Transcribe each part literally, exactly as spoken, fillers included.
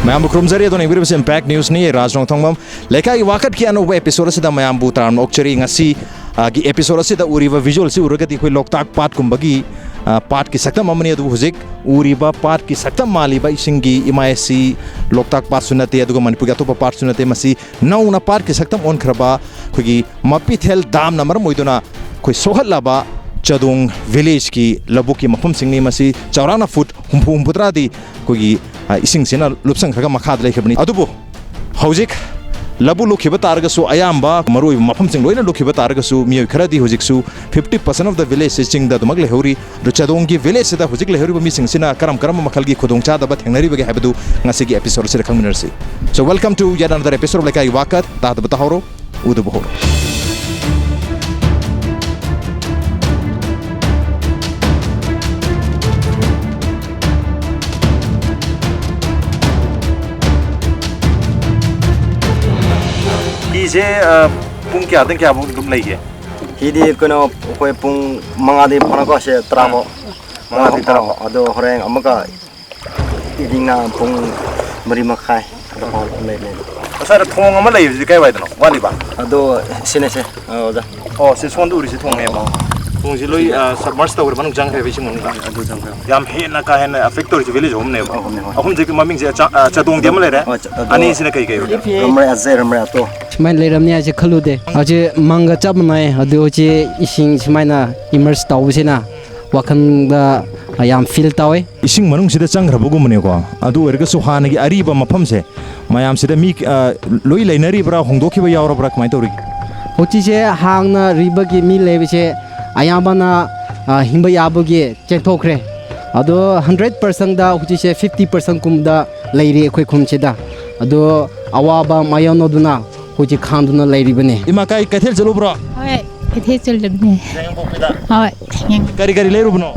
ꯃꯌꯥꯝꯕꯨ ꯈꯨꯔꯨꯝꯖꯔꯤ꯫ ꯑꯗꯣꯝꯅ ꯌꯦꯡꯕꯤꯔꯤꯕꯁꯤ Impact Newsꯅꯤ꯫ ꯑꯩ ꯔꯥꯖ ꯅꯣꯡꯊꯣꯡꯕꯝ꯫ ꯂꯩꯀꯥꯏꯒꯤ ꯋꯥꯀꯠꯀꯤ ꯑꯅꯧꯕ episode ꯑꯁꯤꯗ ꯃꯌꯥꯝꯕꯨ ꯇꯔꯥꯝꯅ ꯑꯣꯛꯆꯔꯤ꯫ ꯉꯁꯤ, ꯑ, ꯒꯤ episode ꯑꯁꯤꯗ ꯎꯔꯤꯕ visualꯁꯤ ꯎꯔꯒꯗꯤ ꯑꯩꯈꯣꯏ ꯂꯣꯛꯇꯥꯛ ꯄꯥꯠꯀꯨꯝꯕꯒꯤ, ꯑ, ꯄꯥꯠꯀꯤ ꯁꯛꯇꯝ ꯑꯃꯅꯤ꯫ ꯑꯗꯨꯕꯨ ꯍꯧꯖꯤꯛ ꯎꯔꯤꯕ ꯄꯥꯠꯀꯤ ꯁꯛꯇꯝ ꯃꯥꯜꯂꯤꯕ ꯏꯁꯤꯡꯒꯤ ꯏꯃꯥꯏ ꯑꯁꯤ ꯂꯣꯛꯇꯥꯛ ꯄꯥꯠꯁꯨ ꯅꯠꯇꯦ, ꯑꯗꯨꯒ ꯃꯅꯤꯄꯨꯔꯒꯤ ꯑꯇꯣꯞꯄ ꯄꯥꯠꯁꯨ ꯅꯠꯇꯦ꯫ ꯃꯁꯤ ꯅꯧꯅ ꯄꯥꯠꯀꯤ ꯁꯛꯇꯝ ꯑꯣꯟꯈ꯭ꯔꯕ ꯑꯩꯈꯣꯏꯒꯤ ꯃꯄꯤꯊꯦꯜ ꯗꯥꯝꯅ ꯃꯔꯝ ꯑꯣꯏꯗꯨꯅ ꯑꯩꯈꯣꯏ ꯁꯣꯛꯍꯠꯂꯕ ꯆꯥꯗꯣꯡ villageꯀꯤ ꯂꯧꯕꯨꯛꯀꯤ ꯃꯐꯝꯁꯤꯡꯅꯤ꯫ ꯃꯁꯤ ꯆꯥꯎꯔꯥꯛꯅ ꯐꯨꯠ ꯍꯨꯝꯐꯨ ꯍꯨꯝꯐꯨꯇꯔꯥꯗꯤ ꯑꯩꯈꯣꯏꯒꯤ, ꯑ, ꯏꯁꯤꯡꯁꯤꯅ ꯂꯨꯞꯁꯟꯈ꯭ꯔꯒ ꯃꯈꯥꯗ ꯂꯩꯈ꯭ꯔꯕꯅꯤ꯫ ꯑꯗꯨꯕꯨ ꯍꯧꯖꯤꯛ ꯂꯧꯕꯨꯛ ꯂꯨꯞꯈꯤꯕ ꯇꯥꯔꯒꯁꯨ, ꯑꯌꯥꯝꯕ ꯃꯔꯨꯑꯣꯏꯕ ꯃꯐꯝꯁꯤꯡ ꯂꯣꯏꯅ ꯂꯨꯞꯈꯤꯕ ꯇꯥꯔꯒꯁꯨ, ꯃꯤꯑꯣꯏ ꯈꯔꯗꯤ ꯍꯧꯖꯤꯛꯁꯨ fifty percent of the villageꯁꯦ ꯆꯤꯡꯗ ꯑꯗꯨꯃꯛ ꯂꯩꯍꯧꯔꯤ꯫ ꯑꯗꯨ ꯆꯥꯗꯣꯡꯒꯤ villageꯁꯤꯗ ꯍꯧꯖꯤꯛ ꯂꯩꯍꯧꯔꯤꯕ ꯃꯤꯁꯤꯡꯁꯤꯅ ꯀꯔꯝ ꯀꯔꯝꯕ ꯃꯈꯜꯒꯤ ꯈꯨꯗꯣꯡꯆꯥꯗꯕ ꯊꯦꯡꯅꯔꯤꯕꯒꯦ ꯍꯥꯏꯕꯗꯨ ꯉꯁꯤꯒꯤ episodeꯁꯤꯗ ꯈꯪꯃꯤꯟꯅꯔꯁꯤ꯫ So, welcome to yet another episode of ꯂꯩꯀꯥꯏꯒꯤ ꯋꯥꯀꯠ꯫ ꯇꯥꯗꯕ ꯇꯥꯍꯧꯔꯣ, ꯎꯗꯕ ꯍꯧꯔꯣ꯫ ꯍꯤꯁꯦ, ꯑ, ꯄꯨꯡ ꯀꯌꯥꯗꯩ ꯀꯌꯥꯐꯥꯎ ꯑꯗꯨꯝ ꯂꯩꯒꯦ? ꯍꯤꯗꯤ ꯀꯩꯅꯣ, ꯑꯩꯈꯣꯏ ꯄꯨꯡ ꯃꯉꯥꯗꯒꯤ ꯐꯥꯅꯀꯣ, ꯁꯦ ꯇꯔꯥꯐꯥꯎ꯫ ꯃꯉꯥꯗꯒꯤ ꯇꯔꯥꯐꯥꯎ꯫ ꯑꯗꯣ ꯍꯣꯔꯦꯟ ꯑꯃꯨꯛꯀ eveningꯅ ꯄꯨꯡ ꯃꯔꯤ ꯃꯈꯥꯏ ꯑꯗꯨꯐꯥꯎ ꯂꯩꯕꯅꯦ꯫ ꯑꯁ꯭ꯋꯥꯏꯗ ꯊꯣꯡ ꯑꯃ ꯂꯩꯕꯁꯤꯗꯤ ꯀꯥꯏ ꯋꯥꯏꯗꯅꯣ? ꯋꯥꯠꯂꯤꯕ? ꯑꯗꯣ ꯁꯤꯅꯦꯁꯦ, ꯑ, ꯑꯣꯖꯥ꯫ ꯑꯣ, ꯁꯤ ꯁꯣꯝꯗ ꯎꯔꯤꯁꯦ ꯊꯣꯡꯅꯦꯕ꯫ ꯊꯣꯡꯁꯤ ꯂꯣꯏ, ꯑ, submerge ꯇꯧꯈ꯭ꯔꯦ, ꯃꯅꯨꯡ ꯆꯪꯈ꯭ꯔꯦꯕ ꯏꯁꯤꯡ ꯃꯅꯨꯡꯗ꯫ ꯑꯗꯨ ꯆꯪꯈ꯭ꯔꯦ꯫ ꯌꯥꯝ ꯍꯦꯟꯅ ꯀꯥ ꯍꯦꯟꯅ affect ꯇꯧꯔꯤꯁꯦ village ꯑꯍꯨꯝꯅꯦꯕ꯫ ꯑꯍꯨꯝꯅꯦ, ꯍꯣꯏ꯫ ꯑꯍꯨꯝꯁꯦ ꯃꯃꯤꯡꯁꯦ ꯆꯥ-, ꯑ, ꯆꯥꯗꯣꯡꯗꯤ ꯑꯃ ꯂꯩꯔꯦ꯫ ꯍꯣꯏ, ꯆꯥ-, ꯑꯗꯣ ꯑꯅꯤꯁꯤꯅ ꯀꯩ ꯀꯩ ꯑꯣꯏꯗꯣꯏꯅꯣ? ꯔꯝꯔꯩ ꯑꯖꯦ, ꯔꯝꯔꯩ ꯑꯇꯣ꯫ ꯁꯨꯃꯥꯏꯅ ꯂꯩꯔꯝꯅꯤ ꯍꯥꯏꯁꯦ ꯈꯜꯂꯨꯗꯦ꯫ ꯍꯧꯖꯤꯛ ꯃꯪꯒ ꯆꯞ ꯃꯥꯟꯅꯩ꯫ ꯑꯗꯨ ꯍꯧꯖꯤꯛ ꯏꯁꯤꯡ ꯁꯨꯃꯥꯏꯅ immerse ꯇꯧꯕꯁꯤꯅ ꯋꯥꯈꯜꯗ ꯌꯥꯝ feel ꯇꯧꯋꯦ꯫ ꯏꯁꯤꯡ ꯃꯅꯨꯡꯁꯤꯗ ꯆꯪꯈ꯭ꯔꯕꯒꯨꯝꯕꯅꯦꯀꯣ꯫ ꯑꯗꯨ ꯑꯣꯏꯔꯒꯁꯨ ꯍꯥꯟꯅꯒꯤ ꯑꯔꯤꯕ ꯃꯐꯝꯁꯦ ꯃꯌꯥꯝꯁꯤꯗ ꯃꯤ, ꯑ, ꯂꯣꯏ ꯂꯩꯅꯔꯤꯕ꯭ꯔꯥ, ꯍꯣꯡꯗꯣꯛꯈꯤꯕ ꯌꯥꯎꯔꯕ꯭ꯔꯥ, ꯀꯃꯥꯏꯅ ꯇꯧꯔꯤꯒꯦ? ꯍꯧꯖꯤꯛꯁꯦ ꯍꯥꯟꯅ ꯔꯤꯕꯒꯤ ꯃꯤ ꯂꯩꯕꯁꯦ ꯑꯌꯥꯝꯕꯅ, ꯑ, ꯍꯤꯡꯕ ꯌꯥꯕꯒꯤ ꯆꯦꯟꯊꯣꯛꯈ꯭ꯔꯦ꯫ ꯑꯗꯣ hundred percentꯗ ꯍꯧꯖꯤꯛꯁꯦ fifty percentꯀꯨꯝꯕꯗ ꯂꯩꯔꯤ ꯑꯩꯈꯣꯏ ꯈꯨꯟꯁꯤꯗ꯫ ꯑꯗꯣ ꯑꯋꯥꯕ ꯃꯥꯌꯣꯛꯅꯗꯨꯅ ꯍꯧꯖꯤꯛ ꯈꯥꯡꯗꯨꯅ ꯂꯩꯔꯤꯕꯅꯦ꯫ ꯏꯃꯥ, ꯀꯥꯏ, ꯀꯩꯊꯦꯜ ꯆꯠꯂꯨꯕ꯭ꯔꯣ? ꯍꯣꯏ, ꯀꯩꯊꯦꯜ ꯆꯠꯂꯨꯕꯅꯦ꯫ ꯌꯥꯏꯉꯪꯄꯣꯛꯄꯤꯗ? ꯍꯣꯏ, ꯌꯥꯏꯉꯪ-꯫ ꯀꯔꯤ ꯀꯔꯤ ꯂꯩꯔꯨꯕꯅꯣ?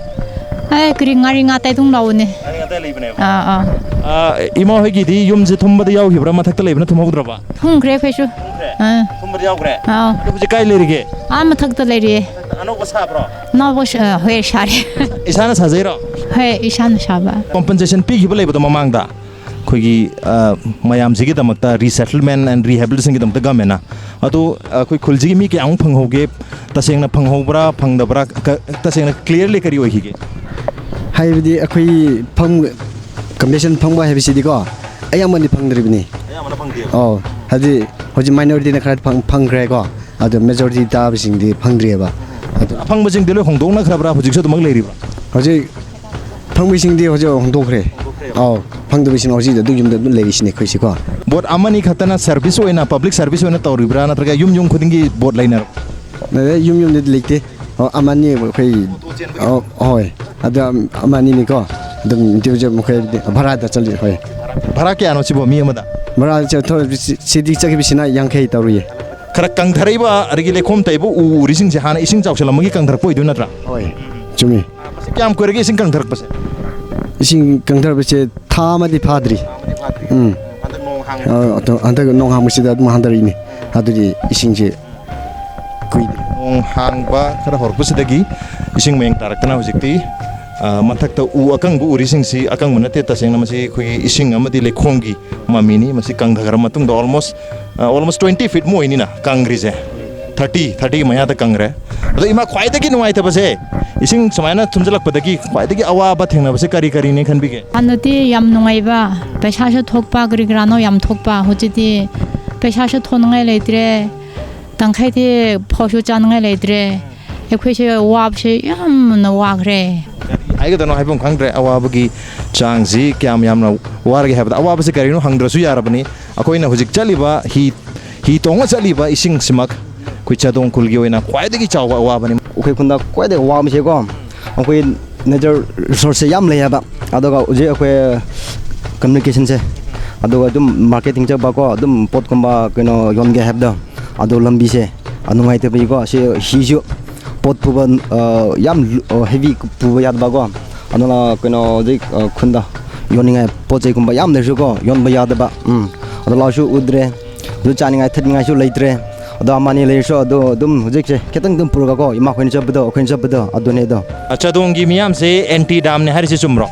ꯍꯣꯏ, ꯀꯔꯤ ꯉꯥꯔꯤ ꯉꯥꯇꯥꯏ ꯑꯗꯨꯝ ꯂꯧꯕꯅꯦ꯫ ꯉꯥꯔꯤ ꯉꯥꯇꯥꯏ ꯂꯩꯕꯅꯦꯕ? ꯑꯥ, ꯑꯥ꯫ ꯑꯥ, ꯏꯃꯥ ꯍꯣꯏꯒꯤꯗꯤ ꯌꯨꯝꯁꯦ ꯊꯨꯝꯕꯗ ꯌꯥꯎꯈꯤꯕ꯭ꯔꯥ, ꯃꯊꯛꯇ ꯂꯩꯕꯅ ꯊꯨꯝꯍꯧꯗ꯭ꯔꯕ? ꯊꯨꯝꯈ꯭ꯔꯦ ꯑꯩꯈꯣꯏꯁꯨ꯫ ꯊꯨꯝꯈ꯭ꯔꯦ? ꯑꯥ꯫ ꯊꯨꯝꯕꯗ ꯌꯥꯎꯈ꯭ꯔꯦ? ꯑꯥꯎ꯫ ꯑꯗꯣ ꯍꯧꯖꯤꯛ ꯀꯥꯏ ꯂꯩꯔꯤꯒꯦ? ꯑꯥ, ꯃꯊꯛꯇ ꯂꯩꯔꯤꯌꯦ꯫ ꯑꯅꯧꯕ ꯁꯥꯕ꯭ꯔꯣ? ꯑꯅꯧꯕ ꯁꯥ-, ꯍꯣꯏ, ꯁꯥꯔꯦ꯫ ꯏꯁꯥꯅ ꯁꯥꯖꯩꯔꯣ? ꯍꯣꯏ, ꯏꯁꯥꯅ ꯁꯥꯕ꯫ Compensation ꯄꯤꯈꯤꯕ ꯂꯩꯕꯗꯣ ꯃꯃꯥꯡꯗ? ꯑꯩꯈꯣꯏꯒꯤ, ꯑ, ꯃꯌꯥꯝꯁꯤꯒꯤꯗꯃꯛꯇ resettlement and rehabilitationꯒꯤꯗꯃꯛꯇ ꯒꯃꯦꯟꯅ꯫ ꯑꯗꯣ ꯑꯩꯈꯣꯏ ꯈꯨꯜꯁꯤꯒꯤ ꯃꯤ ꯀꯌꯥꯃꯨꯛ ꯐꯪꯍꯧꯒꯦ? ꯇꯁꯦꯡꯅ ꯐꯪꯍꯧꯕ꯭ꯔꯥ, ꯐꯪꯗꯕ꯭ꯔꯥ? ꯀ-, ꯇꯁꯦꯡꯅ clearly ꯀꯔꯤ ꯑꯣꯏꯈꯤꯒꯦ? ꯍꯥꯏꯕꯗꯤ ꯑꯩꯈꯣꯏ ꯐꯪ-, compensation ꯐꯪꯕ ꯍꯥꯏꯕꯁꯤꯗꯤꯀꯣ, ꯑꯌꯥꯝꯕꯗꯤ ꯐꯪꯗ꯭ꯔꯤꯕꯅꯤ꯫ ꯑꯌꯥꯝꯕꯅ ꯐꯪꯗꯦꯕ꯫ ꯑꯧ, ꯍꯥꯏꯗꯤ ꯍꯧꯖꯤꯛ minorityꯅ ꯈꯔ ꯐꯪ-, ꯐꯪꯈ꯭ꯔꯦꯀꯣ, ꯑꯗꯣ majority ꯇꯥꯕꯁꯤꯡꯗꯤ ꯐꯪꯗ꯭ꯔꯤꯑꯕ꯫ ꯑꯗꯣ ꯑꯐꯪꯕꯁꯤꯡꯗꯤ ꯂꯣꯏ ꯍꯣꯡꯗꯣꯛꯅꯈ꯭ꯔꯕ꯭ꯔꯥ, ꯍꯧꯖꯤꯛꯁꯨ ꯑꯗꯨꯃꯛ ꯂꯩꯔꯤꯕ꯭ꯔꯥ? ꯍꯧꯖꯤꯛ ꯐꯪꯕꯁꯤꯡꯗꯤ ꯍꯧꯖꯤꯛ ꯍꯣꯡꯗꯣꯛꯈ꯭ꯔꯦ꯫ ꯑꯧ, ꯐꯪꯗꯕꯁꯤꯡ ꯍꯧꯖꯤꯛ ꯑꯗꯨꯝ ꯌꯨꯝꯗ ꯑꯗꯨꯝ ꯂꯩꯔꯤꯁꯤꯅꯦ ꯑꯩꯈꯣꯏꯁꯤꯀꯣ꯫ ꯕꯣꯠ ꯑꯃꯅꯤ ꯈꯛꯇꯅ service ꯑꯣꯏꯅ, public service ꯑꯣꯏꯅ ꯇꯧꯔꯤꯕ꯭ꯔꯥ, ꯅꯠꯇ꯭ꯔꯒ ꯌꯨꯝ ꯌꯨꯝ ꯈꯨꯗꯤꯡꯒꯤ ꯕꯣꯠ ꯂꯩꯅꯔꯕ꯭ꯔꯥ? ꯑꯗꯩ ꯌꯨꯝ ꯌꯨꯝꯗꯗꯤ ꯂꯩꯇꯦ꯫ ꯑꯣ, ꯑꯃꯅꯤ ꯑꯩꯈꯣꯏ, ꯑꯣ, ꯍꯣꯏ, ꯑꯗꯣ ꯑꯃꯅꯤꯅꯤꯀꯣ꯫ ꯑꯗꯨꯝ individual ꯃꯈꯣꯏ ꯚꯔꯥꯗ ꯆꯠꯂꯤ꯫ ꯍꯣꯏ꯫ ꯚꯔꯥ ꯀꯌꯥꯅꯣ ꯁꯤꯕꯣ, ꯃꯤ ꯑꯃꯗ? ꯚꯔꯥ ꯆꯠꯊꯣꯛ-, ꯁꯤ-, ꯁꯤꯗꯤ ꯆꯠꯈꯤꯕꯁꯤꯅ ꯌꯥꯡꯈꯩ ꯇꯧꯔꯤꯌꯦ꯫ ꯈꯔ ꯀꯪꯊꯔꯛꯏꯕ, ꯑꯗꯒꯤ ꯂꯩꯈꯣꯝ ꯇꯩꯕ ꯎ ꯎꯔꯤꯁꯤꯡꯁꯦ ꯍꯥꯟꯅ ꯏꯁꯤꯡ ꯆꯥꯎꯁꯤꯜꯂꯝꯃꯒꯤ ꯀꯪꯊꯔꯛꯄ ꯑꯣꯏꯗꯣꯏ ꯅꯠꯇ꯭ꯔꯥ? ꯍꯣꯏ, ꯆꯨꯝꯃꯤ꯫ ꯃꯁꯤ ꯀꯌꯥꯝ ꯀꯨꯏꯔꯒꯦ ꯏꯁꯤꯡ ꯀꯪꯊꯔꯛꯄꯁꯦ? ꯏꯁꯤꯡ ꯀꯪꯊꯔꯛꯄꯁꯦ ꯊꯥ ꯑꯃꯗꯤ ꯐꯥꯗ꯭ꯔꯤ꯫ ꯎꯝ꯫ ꯑ, ꯑꯗꯣ ꯍꯟꯗꯛ ꯅꯣꯡ ꯍꯥꯡꯕꯁꯤꯗ ꯑꯗꯨꯝ ꯍꯟꯊꯔꯛꯏꯅꯦ꯫ ꯑꯗꯨꯗꯤ ꯏꯁꯤꯡꯁꯦ ꯀꯨꯏꯗ꯭ꯔꯤ꯫ ꯅꯣꯡ ꯍꯥꯡꯕ ꯈꯔ ꯍꯧꯔꯛꯄꯁꯤꯗꯒꯤ ꯏꯁꯤꯡ ꯃꯌꯦꯡ ꯇꯥꯔꯛꯇꯅ ꯍꯧꯖꯤꯛꯇꯤ, ꯑ, ꯃꯊꯛꯇ ꯎ ꯑꯀꯪꯕ ꯎꯔꯤꯁꯤꯡꯁꯤ ꯑꯀꯪꯕ ꯅꯠꯇꯦ, ꯇꯁꯦꯡꯅ ꯃꯁꯤ ꯑꯩꯈꯣꯏꯒꯤ ꯏꯁꯤꯡ ꯑꯃꯗꯤ ꯂꯩꯈꯣꯝꯒꯤ ꯃꯃꯤꯅꯤ꯫ ꯃꯁꯤ ꯀꯪꯊꯈ꯭ꯔ ꯃꯇꯨꯡꯗ almost, ꯑ, almost twenty feet ꯃꯨꯛ ꯑꯣꯏꯅꯤꯅ ꯀꯪꯈ꯭ꯔꯤꯁꯦ꯫ Thirty, thirty ꯃꯌꯥꯗ ꯀꯪꯈ꯭ꯔꯦ꯫ ꯑꯗꯣ ꯏꯃꯥ, ꯈ꯭ꯋꯥꯏꯗꯒꯤ ꯅꯨꯡꯉꯥꯏꯇꯕꯁꯦ, ꯏꯁꯤꯡ ꯁꯨꯃꯥꯏꯅ ꯊꯨꯝꯖꯤꯜꯂꯛꯄꯗꯒꯤ ꯈ꯭ꯋꯥꯏꯗꯒꯤ ꯑꯋꯥꯕ ꯊꯦꯡꯅꯕꯁꯦ ꯀꯔꯤ ꯀꯔꯤꯅꯦ ꯈꯟꯕꯤꯒꯦ? ꯍꯥꯟꯅꯗꯤ ꯌꯥꯝ ꯅꯨꯡꯉꯥꯏꯕ, ꯄꯩꯁꯥꯁꯨ ꯊꯣꯛꯄ, ꯀꯔꯤ ꯀꯔꯥꯅꯣ ꯌꯥꯝ ꯊꯣꯛꯄ꯫ ꯍꯧꯖꯤꯛꯇꯤ ꯄꯩꯁꯥꯁꯨ ꯊꯣꯛꯅꯤꯡꯉꯥꯏ ꯂꯩꯇ꯭ꯔꯦ, ꯇꯪꯈꯥꯏꯗꯤ ꯐꯥꯎꯁꯨ ꯆꯥꯅꯤꯡꯉꯥꯏ ꯂꯩꯇ꯭ꯔꯦ꯫ ꯑꯩꯈꯣꯏꯁꯦ ꯋꯥꯕꯁꯦ ꯌꯥꯝꯅ ꯋꯥꯈ꯭ꯔꯦ꯫ ꯍꯥꯏꯒꯗꯅꯣ ꯍꯥꯏꯐꯝ ꯈꯪꯗ꯭ꯔꯦ꯫ ꯑꯋꯥꯕꯒꯤ ꯆꯥꯡꯁꯤ ꯀꯌꯥꯝ ꯌꯥꯝꯅ ꯋꯥꯔꯒꯦ ꯍꯥꯏꯕꯗ, ꯑꯋꯥꯕꯁꯤ ꯀꯔꯤꯅꯣ ꯍꯪꯗ꯭ꯔꯁꯨ ꯌꯥꯔꯕꯅꯤ꯫ ꯑꯩꯈꯣꯏꯅ ꯍꯧꯖꯤꯛ ꯆꯠꯂꯤꯕ ꯍꯤ, ꯍꯤ ꯇꯣꯡꯉ ꯆꯠꯂꯤꯕ ꯏꯁꯤꯡꯁꯤꯃꯛ ꯑꯩꯈꯣꯏ ꯆꯥꯗꯣꯡ ꯈꯨꯜꯒꯤ ꯑꯣꯏꯅ ꯈ꯭ꯋꯥꯏꯗꯒꯤ ꯆꯥꯎꯕ ꯑꯋꯥꯕꯅꯤ꯫ ꯑꯩꯈꯣꯏ ꯈꯨꯟꯗ ꯈ꯭ꯋꯥꯏꯗꯒꯤ ꯋꯥꯕꯁꯦꯀꯣ, ꯑꯩꯈꯣꯏ nature resourceꯁꯦ ꯌꯥꯝ ꯂꯩ ꯍꯥꯏꯕ, ꯑꯗꯨꯒ ꯍꯧꯖꯤꯛ ꯑꯩꯈꯣꯏ communicationꯁꯦ, ꯑꯗꯨꯒ ꯑꯗꯨꯝ marketing ꯆꯠꯄꯀꯣ, ꯑꯗꯨꯝ ꯄꯣꯠꯀꯨꯝꯕ ꯀꯩꯅꯣ ꯌꯣꯟꯒꯦ ꯍꯥꯏꯕꯗꯣ, ꯑꯗꯨ ꯂꯝꯕꯤꯁꯦ ꯅꯨꯡꯉꯥꯏꯇꯕꯒꯤꯀꯣ, ꯁꯤ ꯍꯤꯁꯨ ꯄꯣꯠ ꯄꯨꯕ, ꯑ, ꯌꯥꯝ ꯂꯨ-, ꯑ, heavy ꯄꯨꯕ ꯌꯥꯗꯕꯀꯣ, ꯑꯗꯨꯅ ꯀꯩꯅꯣ ꯍꯧꯖꯤꯛ, ꯑ, ꯈꯨꯟꯗ ꯌꯣꯟꯅꯤꯡꯉꯥꯏ ꯄꯣꯠ ꯆꯩꯒꯨꯝꯕ ꯌꯥꯝ ꯂꯩꯔꯁꯨꯀꯣ, ꯌꯣꯟꯕ ꯌꯥꯗꯕ꯫ ꯎꯝ꯫ ꯑꯗꯣ ꯂꯥꯛꯁꯨ ꯎꯗ꯭ꯔꯦ, ꯑꯗꯨ ꯆꯥꯅꯤꯡꯉꯥꯏ ꯊꯛꯅꯤꯡꯉꯥꯏꯁꯨ ꯂꯩꯇ꯭ꯔꯦ꯫ ꯑꯗꯣ ꯑꯃꯅꯤ ꯂꯩꯔꯁꯨ ꯑꯗꯣ ꯑꯗꯨꯝ ꯍꯧꯖꯤꯛꯁꯦ ꯈꯤꯇꯪ ꯑꯗꯨꯝ ꯄꯨꯔꯒꯀꯣ, ꯏꯃꯥꯈꯣꯏꯅ ꯆꯠꯄꯗꯣ, ꯑꯩꯈꯣꯏꯅ ꯆꯠꯄꯗꯣ ꯑꯗꯨꯅꯦ ꯑꯗꯣ꯫ ꯆꯥꯗꯣꯡꯒꯤ ꯃꯤꯌꯥꯝꯁꯦ anti damꯅꯦ ꯍꯥꯏꯔꯤꯁꯤ ꯆꯨꯝꯕ꯭ꯔꯣ?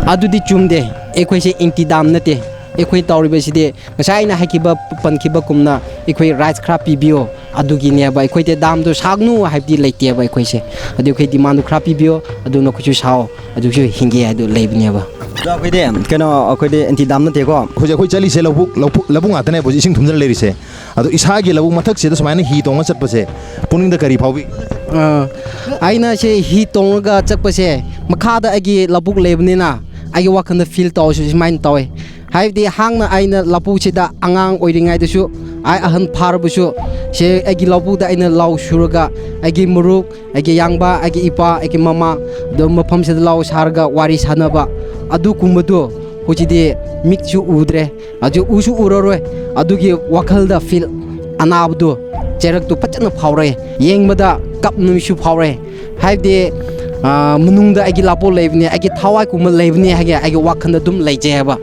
ꯑꯗꯨꯗꯤ ꯆꯨꯝꯗꯦ꯫ ꯑꯩꯈꯣꯏꯁꯦ ꯑꯦꯟꯇꯤ ꯗꯥꯝ ꯅꯠꯇꯦ꯫ ꯑꯩꯈꯣꯏ ꯇꯧꯔꯤꯕꯁꯤꯗꯤ ꯉꯁꯥꯏ ꯑꯩꯅ ꯍꯥꯏꯈꯤꯕ, ꯄꯟꯈꯤꯕ ꯀꯨꯝꯅ, ꯑꯩꯈꯣꯏ ꯔꯥꯏꯠꯁ ꯈꯔ ꯄꯤꯕꯤꯌꯣ, ꯑꯗꯨꯒꯤꯅꯦꯕ꯫ ꯑꯩꯈꯣꯏꯗꯤ ꯗꯥꯝꯗꯣ ꯁꯥꯒꯅꯨ ꯍꯥꯏꯕꯗꯤ ꯂꯩꯇꯦꯕ ꯑꯩꯈꯣꯏꯁꯦ꯫ ꯑꯗꯨ ꯑꯩꯈꯣꯏ ꯗꯤꯃꯥꯟꯗꯣ ꯈꯔ ꯄꯤꯕꯤꯌꯣ, ꯑꯗꯨ ꯅꯈꯣꯏꯁꯨ ꯁꯥꯎ, ꯑꯗꯨꯁꯨ ꯍꯤꯡꯒꯦ ꯍꯥꯏꯗꯨ ꯂꯩꯕꯅꯦꯕ꯫ ꯑꯗꯣ ꯑꯩꯈꯣꯏꯗꯤ, ꯀꯩꯅꯣ, ꯑꯩꯈꯣꯏꯗꯤ ꯑꯦꯟꯇꯤ ꯗꯥꯝ ꯅꯠꯇꯦꯀꯣ꯫ ꯍꯧꯖꯤꯛ ꯑꯩꯈꯣꯏ ꯆꯠꯂꯤꯁꯦ ꯂꯧꯕꯨꯛ, ꯂꯧꯕꯨꯛ, ꯂꯧꯕꯨꯛ ꯉꯥꯛꯇꯅꯦꯕ ꯍꯧꯖꯤꯛ ꯏꯁꯤꯡ ꯊꯨꯝꯖꯤꯜꯂ ꯂꯩꯔꯤꯁꯦ꯫ ꯑꯗꯣ ꯏꯁꯥꯒꯤ ꯂꯧꯕꯨꯛ ꯃꯊꯛꯁꯤꯗ ꯁꯨꯃꯥꯏꯅ ꯍꯤ ꯇꯣꯡꯉ ꯆꯠꯄꯁꯦ ꯄꯨꯛꯅꯤꯡꯗ ꯀꯔꯤ ꯐꯥꯎꯕꯤ? ꯑꯥ, ꯑꯩꯅ ꯁꯤ ꯍꯤ ꯇꯣꯡꯉꯒ ꯆꯠꯄꯁꯦ, ꯃꯈꯥꯗ ꯑꯩꯒꯤ ꯂꯧꯕꯨꯛ ꯂꯩꯕꯅꯤꯅ, ꯑꯩꯒꯤ ꯋꯥꯈꯜꯗ ꯐꯤꯜ ꯇꯧꯔꯁꯨ ꯁꯨꯃꯥꯏꯅ ꯇꯧꯋꯦ꯫ ꯍꯥꯏꯕꯗꯤ ꯍꯥꯟꯅ ꯑꯩꯅ ꯂꯧꯕꯨꯛꯁꯤꯗ ꯑꯉꯥꯡ ꯑꯣꯏꯔꯤꯉꯩꯗꯁꯨ, ꯑꯩ ꯑꯍꯟ ꯐꯥꯔꯕꯁꯨ, ꯁꯦ ꯑꯩꯒꯤ ꯂꯧꯕꯨꯛꯇ ꯑꯩꯅ ꯂꯧ ꯁꯨꯔꯒ, ꯑꯩꯒꯤ ꯃꯔꯨꯞ, ꯑꯩꯒꯤ ꯏꯌꯥꯝꯕ, ꯑꯩꯒꯤ ꯏꯄꯥ, ꯑꯩꯒꯤ ꯃꯃꯥ, ꯑꯗꯨ ꯃꯐꯝꯁꯤꯗ ꯂꯧ ꯁꯥꯔꯒ ꯋꯥꯔꯤ ꯁꯥꯟꯅꯕ, ꯑꯗꯨꯒꯨꯝꯕꯗꯣ ꯍꯧꯖꯤꯛꯇꯤ ꯃꯤꯠꯁꯨ ꯎꯗ꯭ꯔꯦ, ꯍꯧꯖꯤꯛ ꯎꯁꯨ ꯎꯔꯔꯣꯏ꯫ ꯑꯗꯨꯒꯤ ꯋꯥꯈꯜꯗ ꯐꯤꯜ, ꯑꯅꯥꯕꯗꯣ, ꯆꯩꯔꯛꯇꯨ ꯐꯖꯅ ꯐꯥꯎꯔꯦ꯫ ꯌꯦꯡꯕꯗ ꯀꯞꯅꯤꯡꯁꯨ ꯐꯥꯎꯔꯦ꯫ ꯍꯥꯏꯕꯗꯤ, ꯑꯥ, ꯃꯅꯨꯡꯗ ꯑꯩꯒꯤ ꯂꯧꯕꯨꯛ ꯂꯩꯕꯅꯦ, ꯑꯩꯒꯤ ꯊꯋꯥꯏꯒꯨꯝꯕ ꯂꯩꯕꯅꯦ ꯍꯥꯏꯒꯦ, ꯑꯩꯒꯤ ꯋꯥꯈꯜꯗ ꯑꯗꯨꯝ ꯂꯩꯖꯩ ꯍꯥꯏꯕ꯫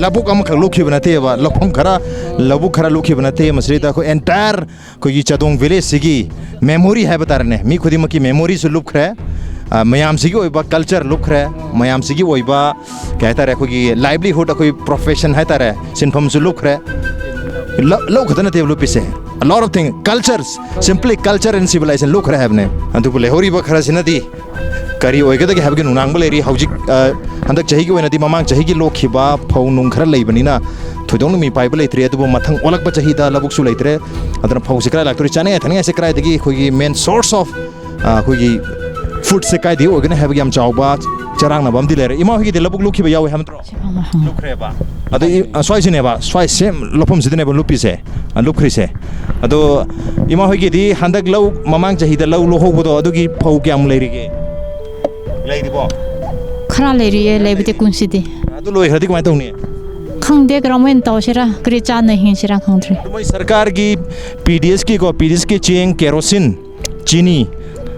ꯂꯧꯕꯨꯛ ꯑꯃꯈꯛ ꯂꯣꯛꯈꯤꯕ ꯅꯠꯇꯦꯕ, ꯂꯧꯐꯝ ꯈꯔ, ꯂꯧꯕꯨꯛ ꯈꯔ ꯂꯣꯛꯈꯤꯕ ꯅꯠꯇꯦ꯫ ꯃꯁꯤꯗꯩꯗ ꯑꯩꯈꯣꯏ entire ꯑꯩꯈꯣꯏꯒꯤ ꯆꯥꯗꯣꯡ ꯚꯤꯂꯦꯖꯁꯤꯒꯤ memory ꯍꯥꯏꯕ ꯇꯥꯔꯦꯅꯦ, ꯃꯤ ꯈꯨꯗꯤꯡꯃꯛꯀꯤ memoryꯁꯨ ꯂꯨꯞꯈ꯭ꯔꯦ, ꯑ, ꯃꯌꯥꯝꯁꯤꯒꯤ ꯑꯣꯏꯕ culture ꯂꯨꯞꯈ꯭ꯔꯦ, ꯃꯌꯥꯝꯁꯤꯒꯤ ꯑꯣꯏꯕ, ꯀꯩ ꯍꯥꯏꯇꯥꯔꯦ, ꯑꯩꯈꯣꯏꯒꯤ livelihood, ꯑꯩꯈꯣꯏ profession ꯍꯥꯏꯇꯥꯔꯦ, ꯁꯤꯟꯐꯝꯁꯨ ꯂꯨꯞꯈ꯭ꯔꯦ꯫ ꯂꯧ, ꯂꯧ ꯈꯛꯇ ꯅꯠꯇꯦꯕ ꯂꯨꯞꯄꯤꯁꯦ, a lot of things, cultures, simply culture and civilization ꯂꯨꯞꯈ꯭ꯔꯦ ꯍꯥꯏꯕꯅꯦ꯫ ꯑꯗꯨꯕꯨ ꯂꯩꯍꯧꯔꯤꯕ ꯈꯔꯁꯤꯅꯗꯤ ꯀꯔꯤ ꯑꯣꯏꯒꯗꯒꯦ ꯍꯥꯏꯕꯒꯤ ꯅꯨꯡꯅꯥꯡꯕ ꯂꯩꯔꯤ꯫ ꯍꯧꯖꯤꯛ, ꯑ, ꯍꯟꯗꯛ ꯆꯍꯤꯒꯤ ꯑꯣꯏꯅꯗꯤ ꯃꯃꯥꯡ ꯆꯍꯤꯒꯤ ꯂꯣꯛꯈꯤꯕ ꯐꯧ ꯅꯨꯡ ꯈꯔ ꯂꯩꯕꯅꯤꯅ ꯊꯣꯏꯗꯣꯛꯅ ꯃꯤꯄꯥꯏꯕ ꯂꯩꯇ꯭ꯔꯤ꯫ ꯑꯗꯨꯕꯨ ꯃꯊꯪ ꯑꯣꯜꯂꯛꯄ ꯆꯍꯤꯗ ꯂꯧꯕꯨꯛꯁꯨ ꯂꯩꯇ꯭ꯔꯦ꯫ ꯑꯗꯨꯅ ꯐꯧꯁꯤ ꯀꯗꯥꯏ ꯂꯥꯛꯇꯣꯔꯤ? ꯆꯥꯅꯤꯡꯉꯥꯏ ꯊꯛꯅꯤꯡꯉꯥꯏꯁꯦ ꯀꯗꯥꯏꯗꯒꯤ? ꯑꯩꯈꯣꯏꯒꯤ main source of, ꯑ, ꯑꯩꯈꯣꯏꯒꯤ foodꯁꯦ ꯀꯥꯏꯗꯒꯤ ꯑꯣꯏꯒꯅꯤ ꯍꯥꯏꯕꯒꯤ ꯌꯥꯝ ꯆꯥꯎꯕ ꯆꯔꯥꯡꯅꯕ ꯑꯃꯗꯤ ꯂꯩꯔꯦ꯫ ꯏꯃꯥ ꯍꯣꯏꯒꯤꯗꯤ ꯂꯧꯕꯨꯛ ꯂꯣꯛꯈꯤꯕ ꯌꯥꯎꯋꯦ ꯍꯥꯏꯕ ꯅꯠꯇ꯭ꯔꯣ? ꯂꯨꯞꯈ꯭ꯔꯦꯕ꯫ ꯑꯗꯣ ꯏ-, ꯑ, ꯁ꯭ꯋꯥꯏꯁꯤꯅꯦꯕ, ꯁ꯭ꯋꯥꯏ same ꯂꯧꯐꯝꯁꯤꯗꯅꯦꯕ ꯂꯨꯞꯄꯤꯁꯦ, ꯑ, ꯂꯨꯞꯈ꯭ꯔꯤꯁꯦ꯫ ꯑꯗꯣ ꯏꯃꯥ ꯍꯣꯏꯒꯤꯗꯤ ꯍꯟꯗꯛ ꯂꯧ, ꯃꯃꯥꯡ ꯆꯍꯤꯗ ꯂꯧ ꯂꯣꯛꯍꯧꯕꯗꯣ, ꯑꯗꯨꯒꯤ ꯐꯧ ꯀꯌꯥꯝ ꯂꯩꯔꯤꯒꯦ? ꯂꯩꯔꯤꯕꯣ? ꯈꯔ ꯂꯩꯔꯤꯌꯦ, ꯂꯩꯕꯗꯤ ꯀꯨꯝꯁꯤꯗꯤ꯫ ꯑꯗꯨ ꯂꯣꯏꯈ꯭ꯔꯗꯤ ꯀꯃꯥꯏꯅ ꯇꯧꯅꯤ? ꯈꯪꯗꯦ, ꯀꯔꯝꯍꯥꯏꯅ ꯇꯧꯁꯤꯔꯥ, ꯀꯔꯤ ꯆꯥꯅ ꯍꯤꯡꯁꯤꯔꯥ ꯈꯪꯗ꯭ꯔꯦ꯫ ꯑꯗꯨ ꯃꯣꯏ ꯁꯔꯀꯥꯔꯒꯤ ꯄꯤ ꯗꯤ ꯑꯦꯁꯀꯤꯀꯣ, ꯄꯤ ꯗꯤ ꯑꯦꯁꯀꯤ ꯆꯦꯡ, ꯀꯦꯔꯣꯁꯤꯟ, ꯆꯤꯅꯤ,